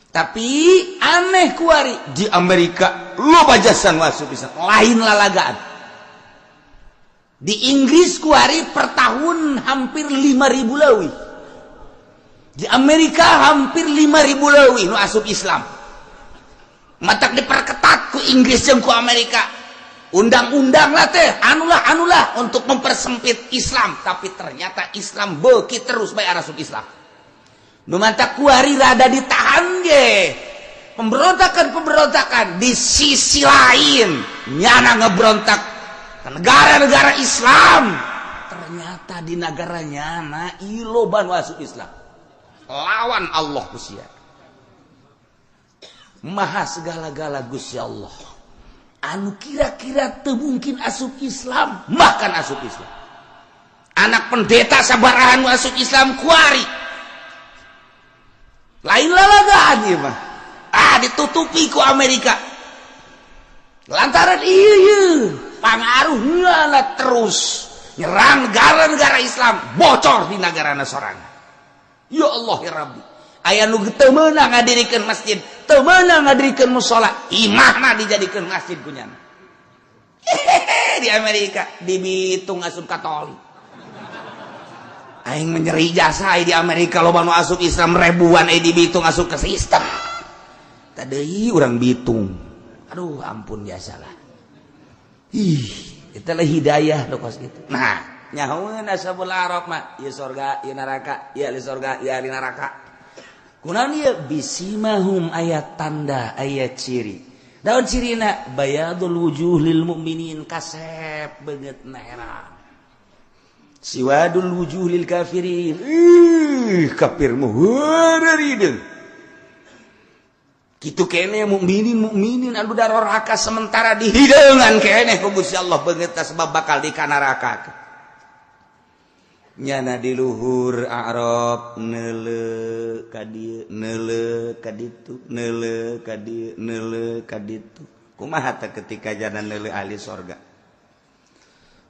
Tapi aneh kuari di Amerika loba jasan asup Islam lain lalagaan. Di Inggris kuari per tahun hampir 5.000 leuwih. Di Amerika hampir 5.000 leuwih nu asup Islam. Matak diperketat ku Inggris jeung ku Amerika. Undang-undang lah teh, anulah anulah untuk mempersempit Islam, tapi ternyata Islam beuki terus bae asup Islam. Nu mantak kuari rada ditahan ge. Pemberontakan-pemberontakan di sisi lain nyana ngebrontak ke negara-negara Islam. Ternyata di negara nyana loba nu asup Islam. Lawan Allah Gusti. Maha segala-gala Gusti Allah. Anu kira-kira teu mungkin asup Islam, bahkan asup Islam. Anak pendeta sabarahan nu asup Islam kuari. Lain lalagaan ieu mah. Ah, ditutupi ku Amerika. Lantaran ieu pangaruhna terus nyerang negara-negara Islam, bocor di negarana sorangan. Ya Allah ya Rabbi. Aya nu teu meunang ngadirikeun masjid, teu meunang ngadirikeun musala, imahna dijadikeun masjid ku nyana. Di Amerika dibitung asup Katolik. Aing menyeri jasa di Amerika loba nu asup Islam ribuan di Bitung asup ke sistem. Tadi urang Bitung. Aduh ampun biasalah. Ih, itulah hidayah nu kos kitu. Nah, nyahoeun ashabul a'raf mah, ieu sorga, ieu neraka, ieu ahli sorga, ieu ahli neraka. Kunaon ieu bisimahum aya tanda, aya ciri. Daun cirina bayadul wujuh lil mukminin kasep beungeut herang. Siwadul wujuh lil kafirin. Ih, kafir mah heureurideung. Kitu keneh mukminin mukminin anu daroraka sementara dihideungan keneh ku Gusti Allah beungeut sebab bakal di kanaraka. Nyana di luhur A'raf neuleu ka dieu, neuleu ka ditu, neuleu ka dieu, neuleu ka ditu. Kumaha teh ketika jana neuleu ahli sorga?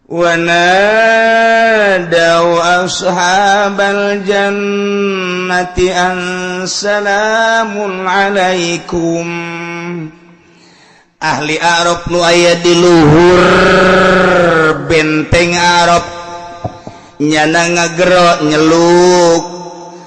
Wanadau ashabal jannati an salamun alaikum. Ahli A'raf nu aya di luhur benteng A'raf nyana ngagero nyeluk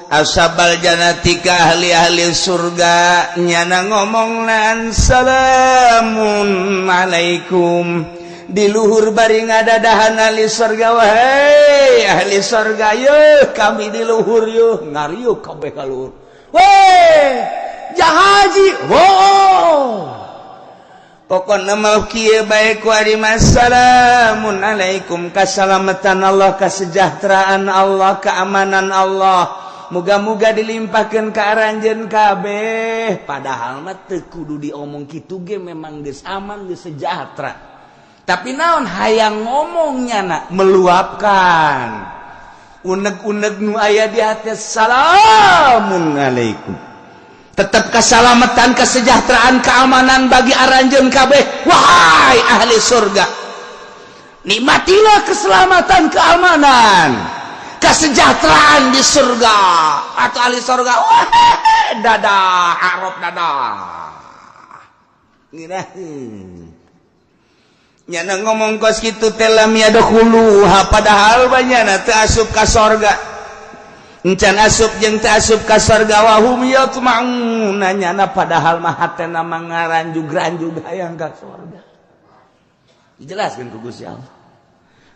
ashabal jannati ka ahli-ahli surga, nyana ngomong lan salamun alaikum. Di luhur bari ngadadahan ahli surga, wahai ahli surga, yeuh kami di luhur yeuh, ngariuh kabeh ka luhur. Weh, jahaji, wow. Pokona mah kieu bae ku ari salamun alaikum, kasalamatan Allah, kesejahteraan Allah, keamanan Allah. Muga-muga dilimpahkeun ka aranjeun kabeh. Padahal mah teu kudu diomong kitu ge memang geus aman, geus sejahtera. Tapi naon hayang ngomongnya nak meluapkan unek-unek nu aya di hati salamun alaikum. Tetap keselamatan, kesejahteraan, keamanan bagi aranjeun kabeh. Wahai ahli surga, nikmatilah keselamatan, keamanan, kesejahteraan di surga. Atau ahli surga, wah, dadah Arab dadah. Ngeunaheun. Nyana ngomong kos kitu teh lam yadkhuluha, padahal banyana teu asup ka sorga. Encan asup jeung teu asup ka sorga wa hum yatma'un, nyana padahal mah hatena mah ngaranjug-ranjug hayang ka sorga. Dijelaskeun ku Gusti Allah.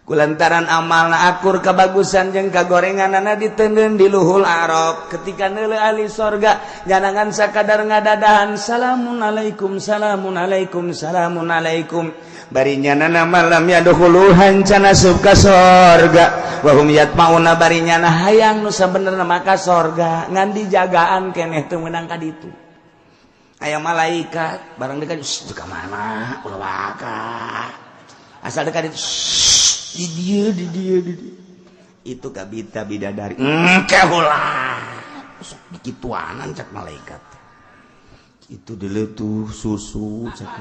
Kulantaran amalna akur kabagusan jeung kagorenganana diteundeun di luhul Arab. Ketika neuleuh ahli sorga nyanangan sakadar ngadadahan salamun alaikum salamun alaikum salamun alaikum. Bari nyanana malam yadkhuluhan can asup ka sorga. Wa hum yatmauna bari nyana hayang nu sabenerna mah ka sorga ngan dijagaan keneh teu meunang ka ditu.
Aya malaikat barang dekat ka mana ulah waka. Asal dekat itu di dieu di dieu di dieu. Itu kabita bidadari. Engke ulah. Sok dikituanan cak malaikat. Itu dulu tuh susu cak.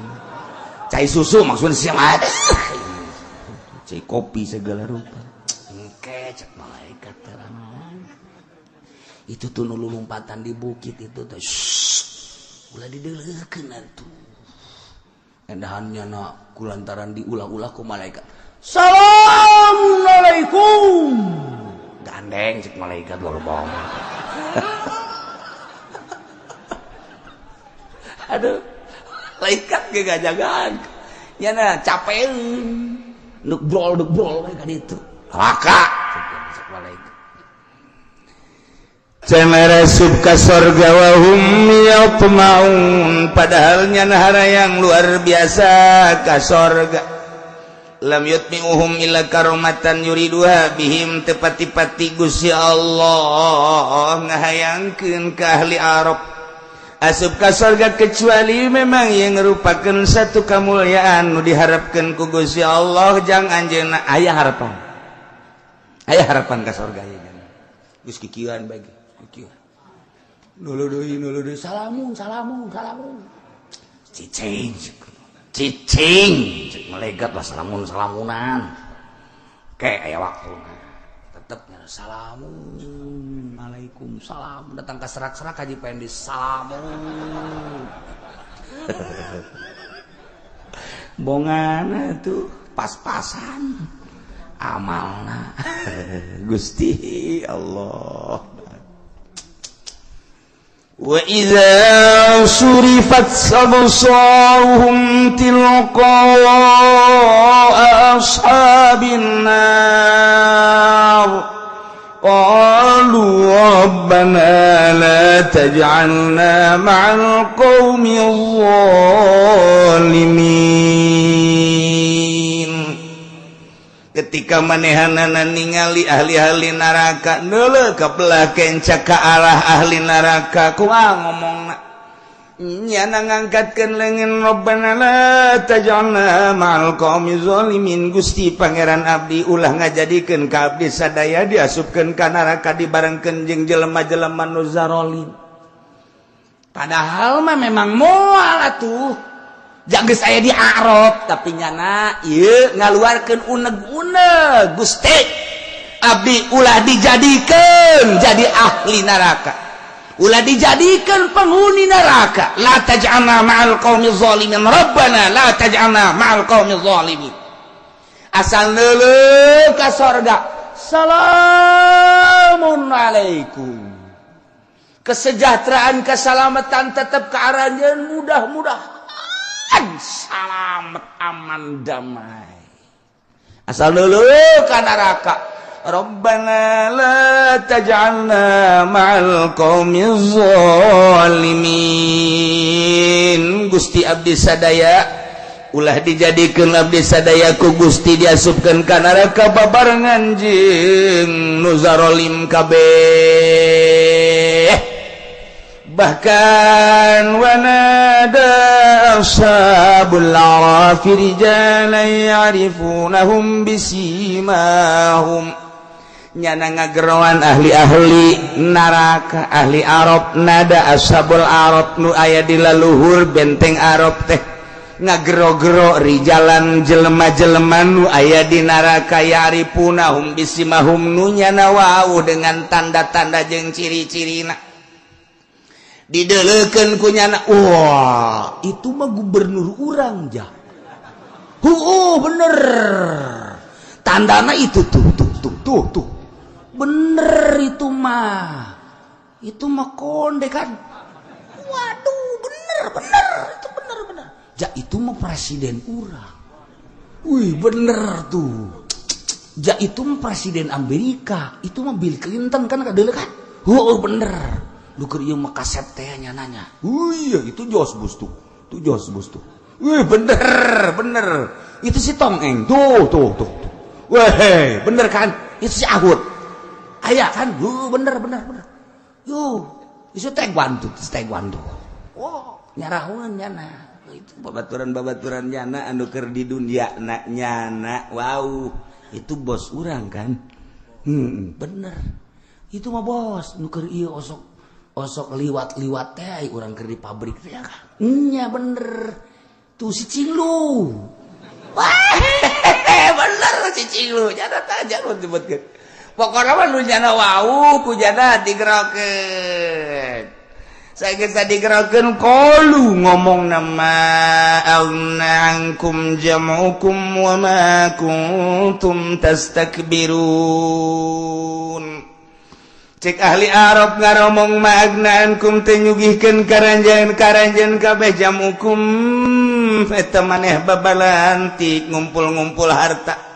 Cai susu maksudnya siapa? Cai kopi segala rupa. Engke cak malaikat terangan. Itu tuh nu lompatan di bukit itu tuh. Ulah dideleukeun atuh. Endahannya na kulantaran diulah-ulah ku malaikat. Assalamualaikum. Gandeng cek malaikat luar bawah. Aduh, malaikat ge gajagaan. Nya na capeun. Nuk brol we ka ditu. Raka cek malaikat.
Cenah ka sorga wa hum yatma'un, padahal nyana harayang luar biasa ka sorga. Lam yutmi'uhum illa karomatan yuriduha bihim, tepati-pati Gusti Allah ngahayangkeun ka ahli Arab asup ka sorga kecuali memang yang merupakan satu kemuliaan nu diharapkeun ku Gusti Allah jang anjeunna. Aya harapan, aya harapan ka sorga ieu geus kikieuan bae. Nulu deui salamun salamun salamun cicing cicing cek malaikat lah salamun salamunan ke aya waktuna tetep nya salamun alaikum salam datang ka serak-serak haji Pendi salamun bongana tuh pas-pasan amalna Gusti Allah. Wa idza surifat absaruhum tilqa ashabin nar qalu rabbana la taj'alna ma'al qaumil zalimin. Ketika manehanana ningali ahli-ahli neraka neuleuh ka belah kenca ka arah ahli neraka kumaha ngomongna nyana ngangkatkeun leungeun rabbana la taj'alna ma'al qaumi zalimin, Gusti Pangeran abdi ulah ngajadikeun ka abdi sadaya diasupkeun ka neraka dibarengkeun jeung jelema-jelema nu zarolim.
Padahal mah memang moal atuh geus aya di Arab tapi nyana ieu ngaluarkeun uneg-uneg Gusti abdi ulah dijadikeun jadi ahli neraka, ulah dijadikeun penghuni neraka. La taj'alna ma'al qaumi zalimin rabbana la taj'alna ma'al qaumi zalimin. Asal neuleuh ka sorga salamun alaikum, kesejahteraan keselamatan tetep ka aranjeun, mudah-mudahan salamet aman damai. Asal dulu ka neraka
Rabbana la taj'alna ma'al qaumil zalimin, Gusti abdi sadaya ulah dijadikeun abdi sadaya ku Gusti diasupkeun ka neraka babarengan jeung nu zarolim kabeh. Bahkan wanada ashabul arafi rijalan ya'rifunahum bisimahum, nyana ngageroan ahli-ahli neraka ahli Arab nada ashabul Arab nu aya di laluhur benteng Arab teh ngagero-gero rijalan jelema-jelema nu aya di neraka ya'rifunahum bisimahum nu nyana wau dengan tanda-tanda jeung ciri-cirina dideleukeun ku nyana. Wah, itu mah gubernur urang jah. Heueuh bener. Tandana itu tuh tuh tuh tuh tuh. Bener itu mah. Itu mah konde kan. Waduh, bener bener itu bener bener. Ja itu mah presiden urang. Wih, bener tuh. Ja itu mah presiden Amerika, itu mah Bill Clinton kan kadeuleu kan. Heueuh bener. Lu keur ieu mah kasep teh nyananya. Wih, itu Jos Bus tuh. Itu Jos Bus tuh. Wih, bener, bener. Itu si Tong Eng. Tuh, tuh, tuh. Weh, bener kan? Itu si Ahud. Aya kan? Bener, bener, bener. Yo, itu Taekwondo, itu Taekwondo. Wow.
Nyarahoan nyana.
Itu babaturan-babaturan nyana anu keur di dunia na nyana. Wow, itu bos urang kan. Bener. Itu mah bos nu keur ieu osok osok liwat-liwat teh urang keur di pabrik teh kan. Nya bener. Tuh si Cinglu. Wah, bener si Cinglu. Nyana tah jangan disebutkeun. Pokokna mah nu nyana wau ku nyana digerokeun. Saya geus digerokeun qalu ngomong nama aghna ankum jam'ukum wa ma kuntum tastakbirun. Cek ahli Arab ngaromong ma aghna ankum teu nyugihkeun karanjeun kabeh jamukum eta maneh babalantik ngumpul-ngumpul harta.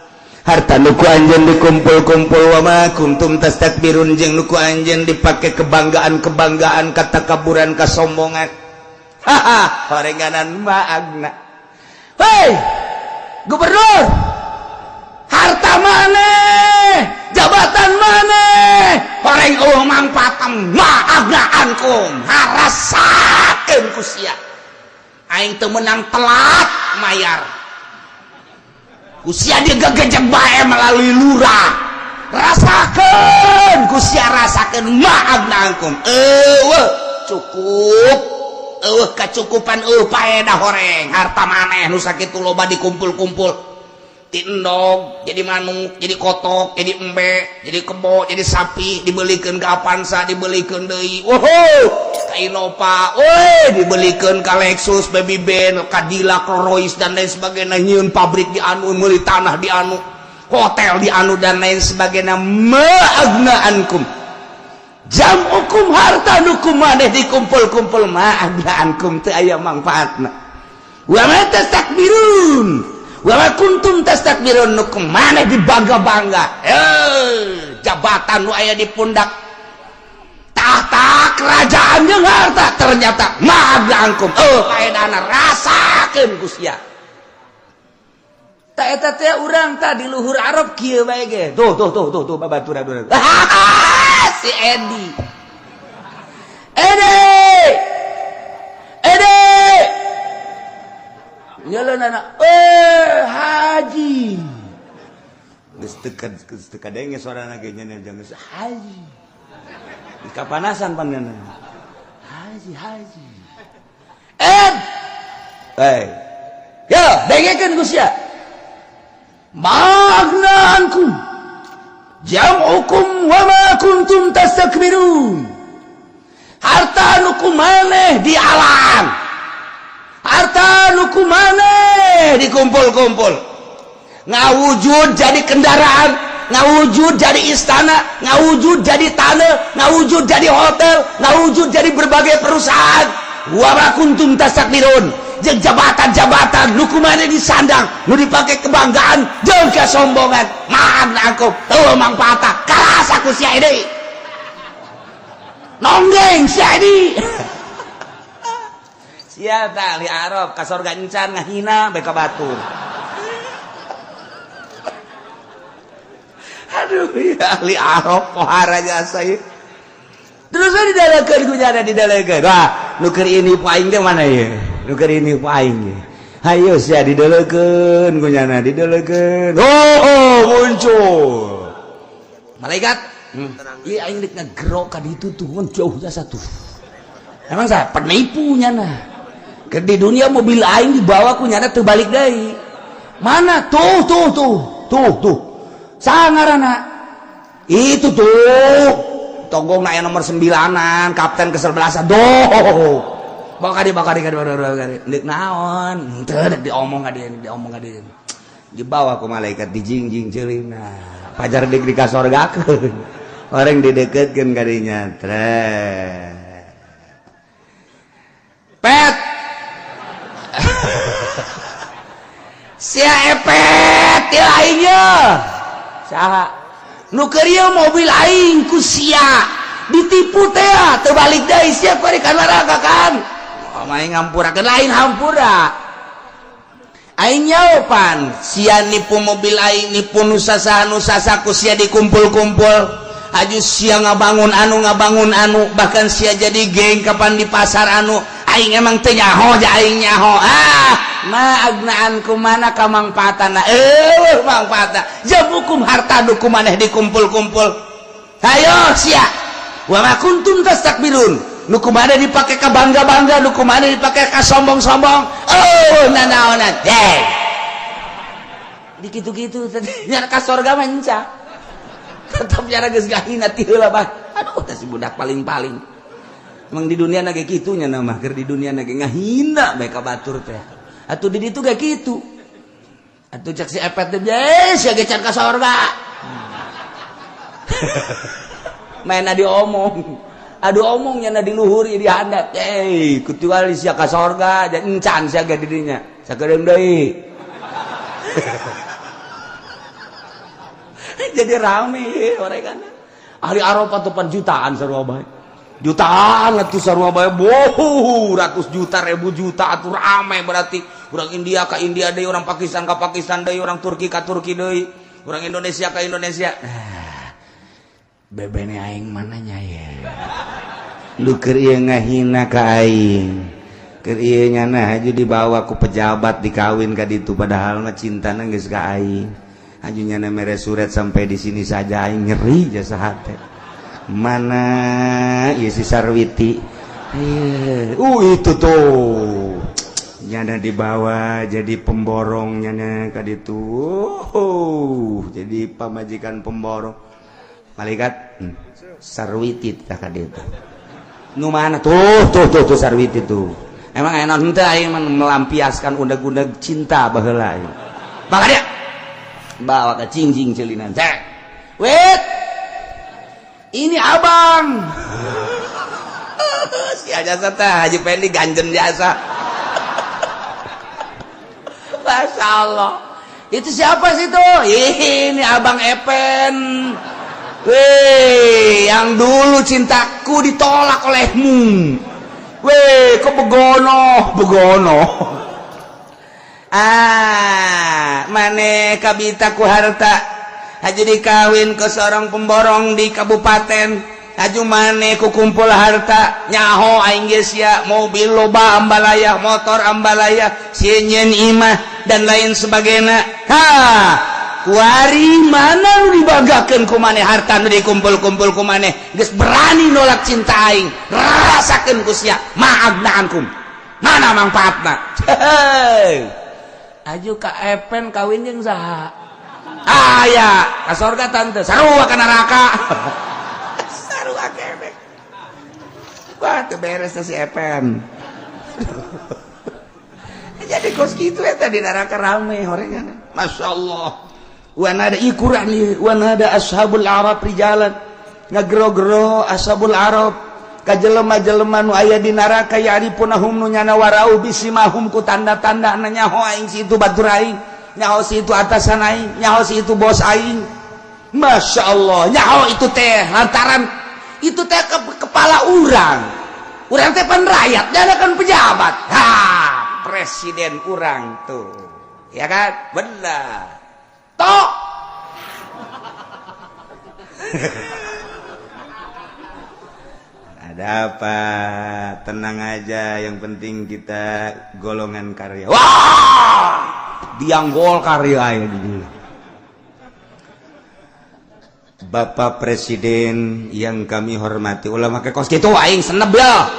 Harta nu ku anjeun dikumpul-kumpul wa ma kuntum tastakbirun jeung nu ku anjeun dipake kebanggaan-kebanggaan katakaburan kasombongan. Haha, horenganan ma agna.
Hei, gubernur, harta maneh, jabatan maneh, horeng eueuh mangpaat ma agna ankum, harasakeun ku sia. Aing teu meunang telat mayar. Ku sia digegejek bae melalui lurah. Rasakeun ku sia rasakeun ma agna ankum. Eueuh cukup. Eueuh kacukupan eueuh paedah horeng harta maneh nu sakitu loba dikumpul-kumpul. Ti endog jadi manuk, jadi kotok, jadi embe, jadi kebo, jadi sapi, dibelikeun ka Avanza, dibelikeun deui. Woho, ka Innova, woi, dibelikeun ka Lexus, Baby Benz, Cadillac, Rolls dan lain sebagainya, nyieun pabrik di anu, meuli tanah di anu, hotel di anu dan lain sebagainya. Ma agna ankum. Jam'ukum harta nu ku maneh dikumpul-kumpul ma agna ankum teu aya mangfaatna. Wa ma tastakbirun. Wa ma kuntum tastakbirun nu ku maneh dibangga-bangga. Jabatan nu aya di pundak tahta kerajaan jeung harta ternyata ma agna ankum. Paedana rasakeun ku sia. Ta eta teh urang tah di luhur Arab kieu bae ge. Tuh tuh tuh tuh tuh babaturan. Si Edi. Edi. Edi. Nyeleunana haji.
Geus teu kadenge sorana ge nya jangan haji. Kapanasan panena. Haji haji.
Ed.
Hey.
Ya, dengekeun ku sia. Ma agna ankum jam'ukum wa ma kuntum tastakbirun. Harta nu ku maneh di alam. Harta nu ku maneh dikumpul-kumpul. Ngawujud jadi kendaraan, ngawujud jadi istana, ngawujud jadi tanah, ngawujud jadi hotel, ngawujud jadi berbagai perusahaan. Wa ma kuntum tastakbirun. Jeung jabatan-jabatan nu ku maneh disandang, nu dipake kebanggaan jeung kesombongan. Ma agna ankum, teu mangfaatna. Karasa ku sia ini. Nonggeng sia ini.
Sia tah ahli Arab ka sorga encan ngahina bae ka batur. Aduh, ya ahli Arab pohara jasa ieu. Terus we didalekeun ku nyana didalekeun. Wah, nu keur ini ku aing teh mana ieu? Nu keur ini ku aing ge. Hayu sia didalekeun ku nyana didalekeun. Oh, muncul.
Malaikat. Ieu aing deuk ngagerok ka ditu tuh, mun jauh jasa tuh. Emang saya penipu nyana. Ke di dunia mobil aing dibawa ku nyana teu balik deui. Mana? Tuh tuh tuh. Tuh tuh. Sangarana. Itu tuh. Tonggong aya nomor 9-an, kapten ke-11-an. Doh. Bawa ka dieu, bawa ka dieu, bawa ka dieu. Deuk naon? Henteu deuk diomong ka dieu, diomong ka dieu.
Dibawa ku malaikat dijingjing ceulina. Pajar deuk dikasorgakeun. Orang dideketkeun ka dinya. Treh.
Pet. Sia epet ieu aing ye. Saha? Nu keur ieu mobil aing ku sia. Ditipu teh teu balik deui sia ku ka neraka kan. Oh, main ngampurakeun lain hampura. Aing nyaopan sia nipu mobil aing nipu nu sasaha nu sasa ku sia dikumpul-kumpul. Aju sia ngabangun anu bahkan sia jadi geng kapan di pasar anu. Aing emang teu nyaho ja aing nyaho. Ah, ma agnaan kumana kamangpaatana? Eueuh mangpaatna. Jamukum harta nu kumaneh dikumpul-kumpul. Hayo sia. Wa ma kuntum tastakbirun. Nu kumaneh dipake ka bangga-bangga, nu kumaneh dipake ka sombong-sombong. Oh, nanaonan. Hey. Di kitu-kitu teh nya ka sorga mah enca. Tetep nyara geus gahina ti heula bah. Aduh, teh si budak paling-paling. Emang di dunia na ge kitu nya mah, keur di dunia na ge ngahina bae ka batur teh. Atuh di ditu ge kitu. Atuh cek si Epet teh, "Sia ge can ka sorga." Maena diomong. Aduh omongnya na diluhuri dihandap. Eh, kecuali sia ka sorga dan encan sia ge di dinya. Sakedeung deui. Jadi rame mereka. Ahli Arafah tuh pan jutaan sarua bae. Jutaan atuh sarua bae. Boh, ratus juta, ribu juta atuh rame berarti. Urang India ka India deui, urang Pakistan ka Pakistan deui, urang Turki ka Turki deui, urang Indonesia ka Indonesia. Bebene aing mananya ya.
Lu keur ieu ngahina ka aing. Keur ieu nyana haju dibawa ku pejabat dikawin ka ditu padahal mah cintana geus ka aing. Haju nyana mere surat sampai di sini saja aing nyeri jasa hate. Mana ieu si Sarwiti? Itu tuh. Nyana dibawa jadi pemborong nyana ka ditu. Jadi pamajikan pemborong. Malaikat Sarwiti tah ka ditu. Nu mana tuh tuh tuh tuh Sarwiti tuh. Emang enak henteu aing melampiaskan undeg-undeg cinta baheula aing. Bawa dia. Bawa ka cingjing ceulinan. Cek. Wait. Ini abang.
Si jasa teh Haji Pendi ganjen jasa. Masya Allah. Itu siapa sih tuh? Ini abang Epen. Weh, yang dulu cintaku ditolak olehmu. Weh, kok begono, begono.
Ah, mane kabita ku harta. Haji dikawin ke seorang pemborong di kabupaten. Haju mane ku kumpul harta. Nyaho aing geus sia, mobil loba ambalaya, motor ambalaya, sieun imah dan lain sebagainya. Ha, kuari mana nu dibanggakeun ku maneh harta nu dikumpul-kumpul ku maneh geus berani nolak cinta aing, rasakeun ku sia ma'agnaankum. Mana mangfaatna?
Aju ka Epen kawin jeung saha? Aya, ka sorga tante, sarua ka neraka.
Sarua keneh. Wah, teu beres si Epen. Jadi kos kitu eta di neraka rame horengan. Masya Allah.
Wan ada ikuran wan ada ashabul arab rijalan ngagero-gero ashabul arab ka jelema-jelema nu aya di neraka ya'rifunahum nu nyana warau bisimahum ku tanda-tanda nyaho aing si itu batur aing, nyaho si itu atasan aing, nyaho si itu bos aing. Masya Allah, nyaho itu teh lantaran itu teh ke kepala urang. Urang teh pan rakyat, dia kan pejabat. Ha,
presiden urang tuh. Ya kan? Benar.
Tok.
Ada apa? Tenang aja, yang penting kita golongan karya.
Wah, diang gol karya aya di dieu.
Bapak Presiden yang kami hormati, ulah make kos
kitu aing seneb ya.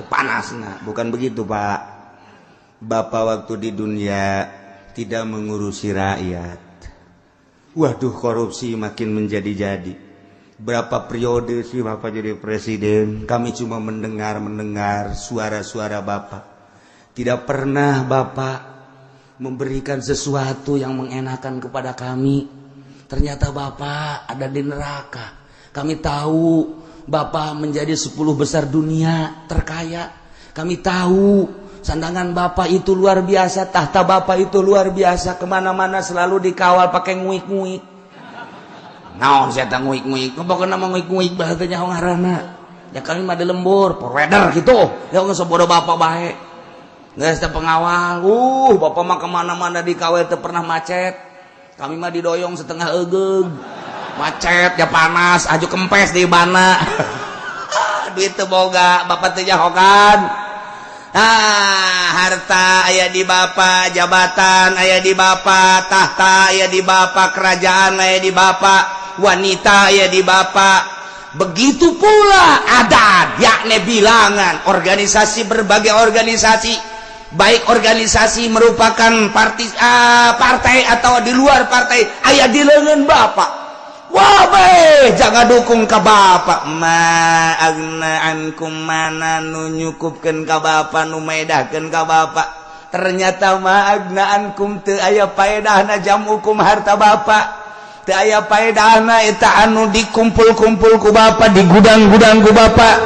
Panasna, bukan begitu, Pak. Bapak waktu di dunia tidak mengurusi rakyat. Waduh, korupsi makin menjadi-jadi. Berapa periode sih Bapak jadi presiden, kami cuma mendengar-mendengar suara-suara Bapak. Tidak pernah Bapak
memberikan sesuatu yang mengenakan kepada kami. Ternyata Bapak ada di neraka. Kami tahu Bapak menjadi 10 besar dunia terkaya. Kami tahu sandangan Bapak itu luar biasa, tahta Bapak itu luar biasa, kemana-mana selalu dikawal pakai nguik-nguik. Naon saya teh nguik-nguik, pokoknya mah nguik-nguik bahasa nyaho ngaranna. Ya kami mah di lembur, provider gitu. Ya geus bodoh Bapak bae. Geus teh pengawal, Bapak mah kemana-mana dikawal teu pernah macet. Kami mah didoyong setengah egeug. Macet ya panas, aju kempes di bana.
Duit teu boga, Bapak teu nyahokan. Ah, harta aya di bapa, jabatan aya di bapa, tahta aya di bapa, kerajaan aya di bapa, wanita aya di bapa. Begitu pula adat, yakni bilangan organisasi, berbagai organisasi, baik organisasi merupakan partai atau di luar partai, aya di leungeun bapa. Wah, bae jangan dukung ka bapak. Ma agna ankum, mana nu nyukupkeun ka bapak, nu maedahkeun ka bapak. Ternyata ma agna ankum, teu aya paedahna jam'ukum harta bapak, teu aya paedahna eta anu dikumpul-kumpul ku bapak, di gudang-gudang ku bapak,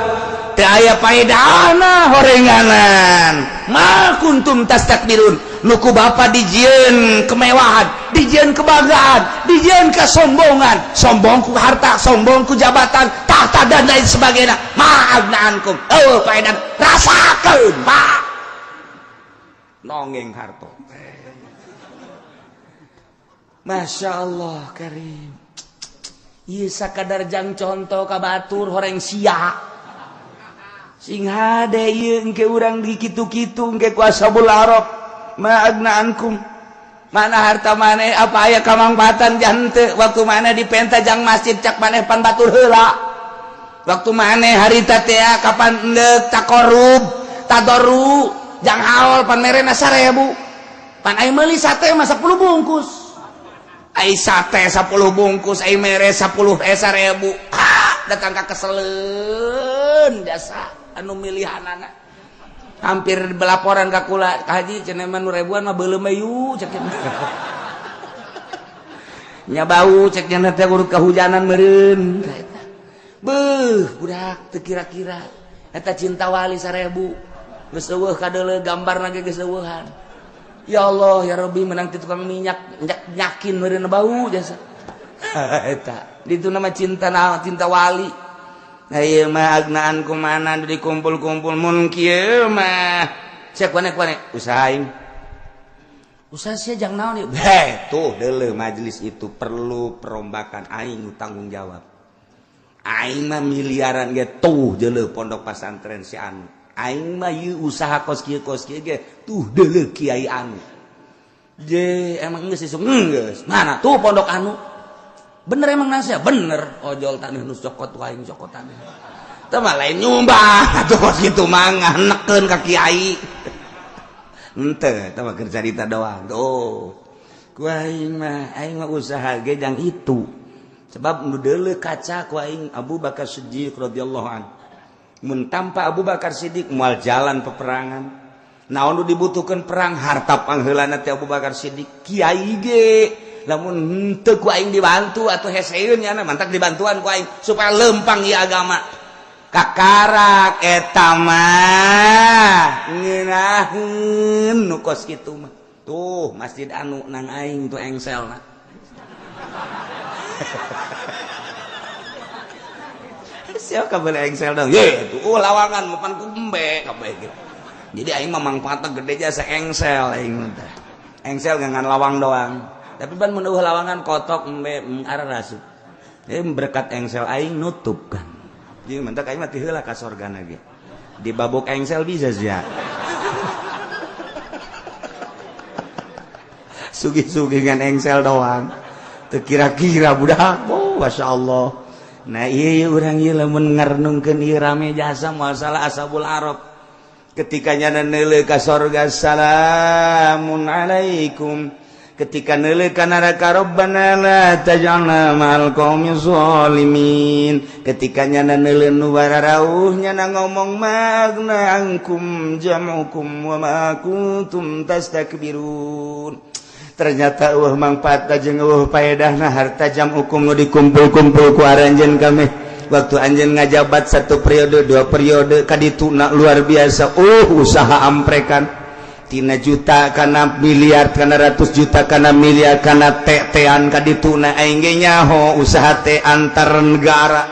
teu aya paedahna horenganan. Ma kuntum tastakbirun, nu ku bapak dijieun kemewahan, dijieun kebanggaan, dijieun kesombongan, sombong ku harta, sombong ku jabatan, tahta, dan lain sebagainya. Ma agna ankum, oh paedan rasakeun pak nongeng harto. Masya Allah karim. Ieu sakadar jang contoh ka batur horeng sia. Sing hade ieu engke urang di kitu-kitu engke ku ashabul arab. Ma agna ankum, mana harta maneh, apa aya kamangfaatan jante waktu mana dipenta jang masjid, cak maneh pan batur heula. Waktu maneh harita teh kapan endek takorub tadoru jang haul pan merena 1000, pan ai meuli sate mah 10 bungkus, ai sate 10 bungkus ai mere 10 1000. Ah, datang ka keseleun jasa anu milihanana hampir belaporan ka kula, ka haji cenah mah nu ribuan mah beuleum yu cek nya, bau cek nya teh urut kehujanan meureun. Beuh, budak teu kira-kira eta cinta wali 1000 geus eueuh kadeuleu gambarna ge geus eueuhan. Ya Allah ya Rabbi, menang ti tukang minyak nyakin meureun bau jasa eta ditu nama cinta, nama cinta wali. Nah, ieu mah agnaan kumana dikumpul-kumpul mun kieu mah cek wane usahain usaha sia jang naon ieu. Heh, tuh deuleu majelis itu perlu perombakan, aing nu tanggung jawab. Aing mah miliaran ge, tuh deuleu pondok pesantren si anu. Aing mah ieu usaha kos kieu ge, tuh deuleu kiai anu. Je emang geus isuk geus mana tuh pondok anu. Bener emang nasihat bener, ojol tanah nu cokot aing cokot tanah teu mah lain nyumbang atuh kos kitu mah nganekeun ka kiai henteu, teu mah keur carita doang. Tuh ku aing mah usaha ge jang itu, sebab nu deuleu kaca ku aing Abu Bakar Siddiq radhiyallahu an. Mun tanpa Abu Bakar Siddiq moal jalan peperangan. Naon nu dibutuhkeun perang? Harta pangheulana teh Abu Bakar Siddiq. Kiai ge lamun henteu ku aing dibantu atau heseun nya, mantak dibantuan ku aing supaya lempang ieu agama. Kakarak eta mah ngeunaheun nu kos kitu mah. Tuh masjid anu nang aing tuh engselna. Siapa kabeh engsel dong? Ye, tuh lawangan mapan ku embe kabeh gitu. Jadi aing mah mangfaatna gede jasa engsel aing teh. Engsel ngan lawang doang. Tapi ban mun eueuh lawangan kotok embe arah rasup. Jadi berkat engsel aing nutup kan. Jadi mentak aing mah ti heula ka sorgana ge. Di babuk engsel bisa sia. Sugih-sugih ngan engsel doang. Teu kira-kira budak. Oh, masyaallah. Nah ieu urang ieu lamun ngarenungkeun ieu rame jasa masalah ashabul arab. Ketika nyana neuleuh ka sorga, salamun alaikum. Ketika neuleuh ka neraka, rabbana la taj'alna ma'al qaumi zalimin. Ketika nyana neuleuh nu bararauh, nyana ngomong magna angkum jam'ukum wa ma kuntum tastakbirun. Ternyata eueuh mangfaat jeung eueuh paedahna harta jam'ukum nu dikumpul-kumpul ku aranjeun kami waktu anjeun ngajabat satu periode dua periode kadituna luar biasa. Usaha amprekan tina juta kana miliar kana ratus juta kana miliar kana tean kadituna aing ge nyaho usaha teh antar negara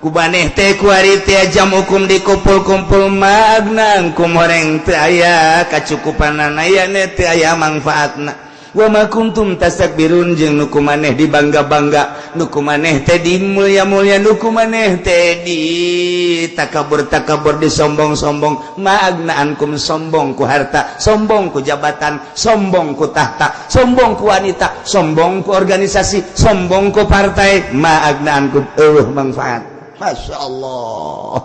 ku baneh teh ku ari teh jam'ukum dikumpul-kumpul magna kum horeng teu aya kacukupanana aya teu aya mangfaatna.
Wa ma kuntum tastakbirun jeung nu ku maneh dibangga-bangga, nu ku maneh teh dimulya-mulya, nu ku maneh teh di takabur-takabur, disombong-sombong. Ma agna ankum, sombong ku harta, sombong ku jabatan, sombong ku tahta, sombong ku wanita, sombong ku organisasi, sombong ku partai. Ma agna ankum, eueuh manfaat. Masya Allah.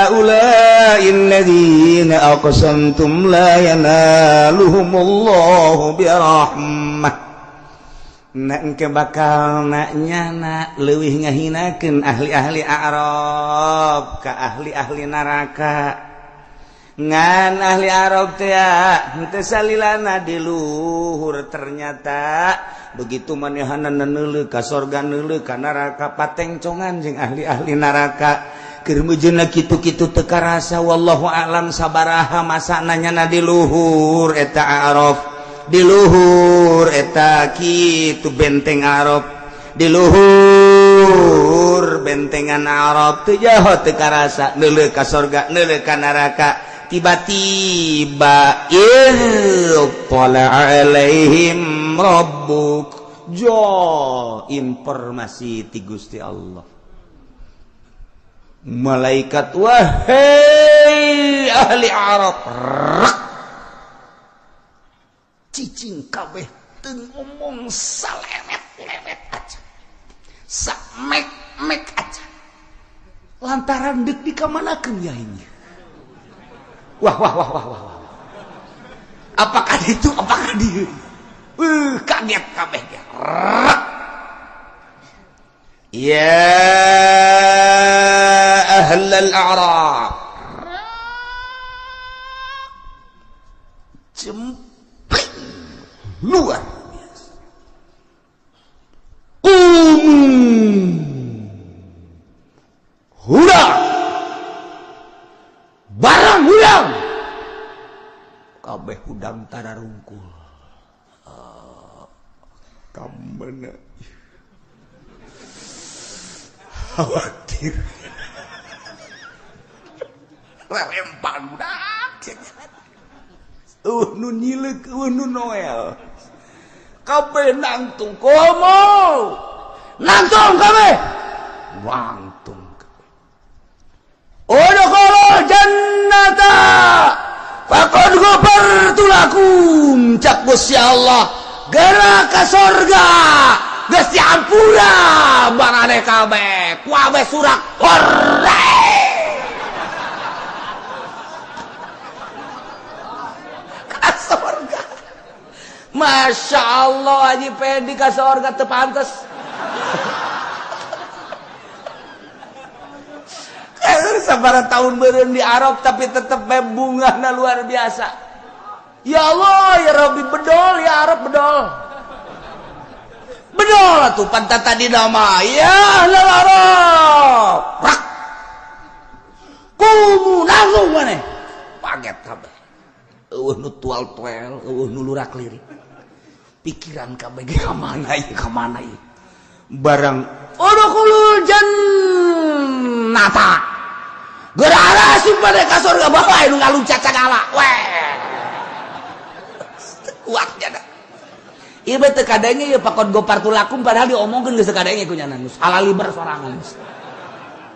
Ahaula'il ladzina aqsamtum la yanaluhumullahu birahmah. Nak engke bakal nak nyana leuwih ngahinakeun ahli-ahli A'rab ka ahli-ahli neraka. Ngan ahli Arab teh henteu salilana di luhur, ternyata begitu manehana neuleuh ka sorga, neuleuh ka neraka, patengcongan jeung ahli-ahli neraka. Keur meujeuhna kitu-kitu teu karasa, wallahu a'lam sabaraha masana nyana di luhur eta Arab, di luhur eta kitu benteng Arab, di luhur bentengan Arab teu jaho teu karasa neuleuh ka sorga, neuleuh ka neraka. Tiba-tiba ittala alaihim rabbuk, jo informasi ti Gusti Allah. Malaikat, wahai ahli Arab, rak cicing kabeh teu ngomong salewet-lewet aja, samek-mek aja, lantaran deuk dikamanakeun ya ini. Wah wah wah wah wah. Apakah itu, apakah dia? Kaget kabeh. Ya ahlal a'rab. Jempling luar biasa. Hurang. Barang hudang, kabeh hudang tararungkul. Kamana khawatir lempar budak nu nyileuk, nu Noel kabeh nangtung komo nangtung kabeh wangtung. Udkhulul jannata faqad ghafartu lakum, cak Gusti Allah, geura ka sorga geus diampura barane kabeh, kuabeh surak hore. Ka sorga. Masya Allah, Haji Pendi ka sorga teu pantes. Sabaraha tahun beureum di Arab tapi tetep bae bungahna luar biasa. Ya Allah ya Rabbi, bedol ya Arab, bedol. Bedol atuh pantat tadi nama ya ahlal Arab. Rak. Kumu langsung maneh. Paget kabeh. Eueuh nu tual-tuel, eueuh nu lurak lirik. Pikiran kabeh ge ka mana ieu, ka mana ieu. Barang udkhulul jannata. Gerara asup pada ka surga bapak nu ngaluncat sagala. Weh. Kuat jada. Ieu mah teu kadenge ieu pakon gopar tulakum padahal diomongkeun geus teu kadenge ku nyana geus halaliber sorangan.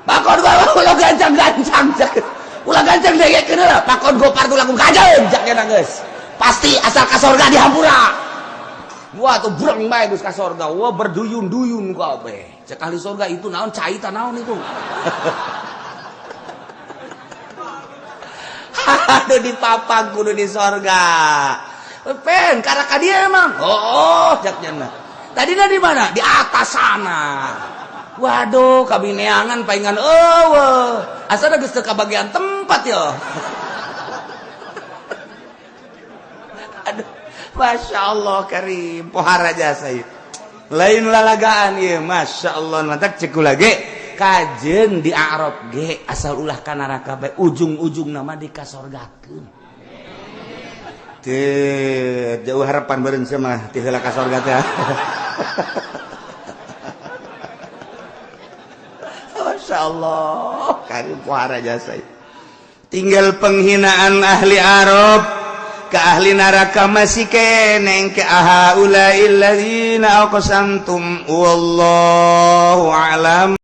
Pakon gopar ulah gancang-gancang. Ulah gancang dengekeun heula pakon gopar tulakum kajeun jak nyana geus. Pasti asal ka surga dihampura. Wah tuh breng bae geus ka surga. Wah berduyun-duyun kabeh. Cek ahli surga itu naon cai ta naon itu. Aduh dipapang kudu di sorga. Pen karena ka dia emang. Oh, jak nyana. Tadina di mana? Di atas sana. Waduh, kabineangan paingan eueuh. Asana geus teu kabagian tempat ya. Aduh, Masya Allah karim, pohara jasa ieu. Lain lalagaan ieu, Masya Allah, mantak cek kula ge. Kajeun di Arab ge asal ulah ka neraka bae, ujung-ujung nama dikasorgakeun. Teu jauh harapan beureun sia mah ti heula ka sorga teh. Masya Allah, karim pohara jasa ieu.
Tinggal penghinaan ahli Arab ke ahli neraka masih keneng ke ahaula'il ladzina aqsamtum, wallahu a'lam.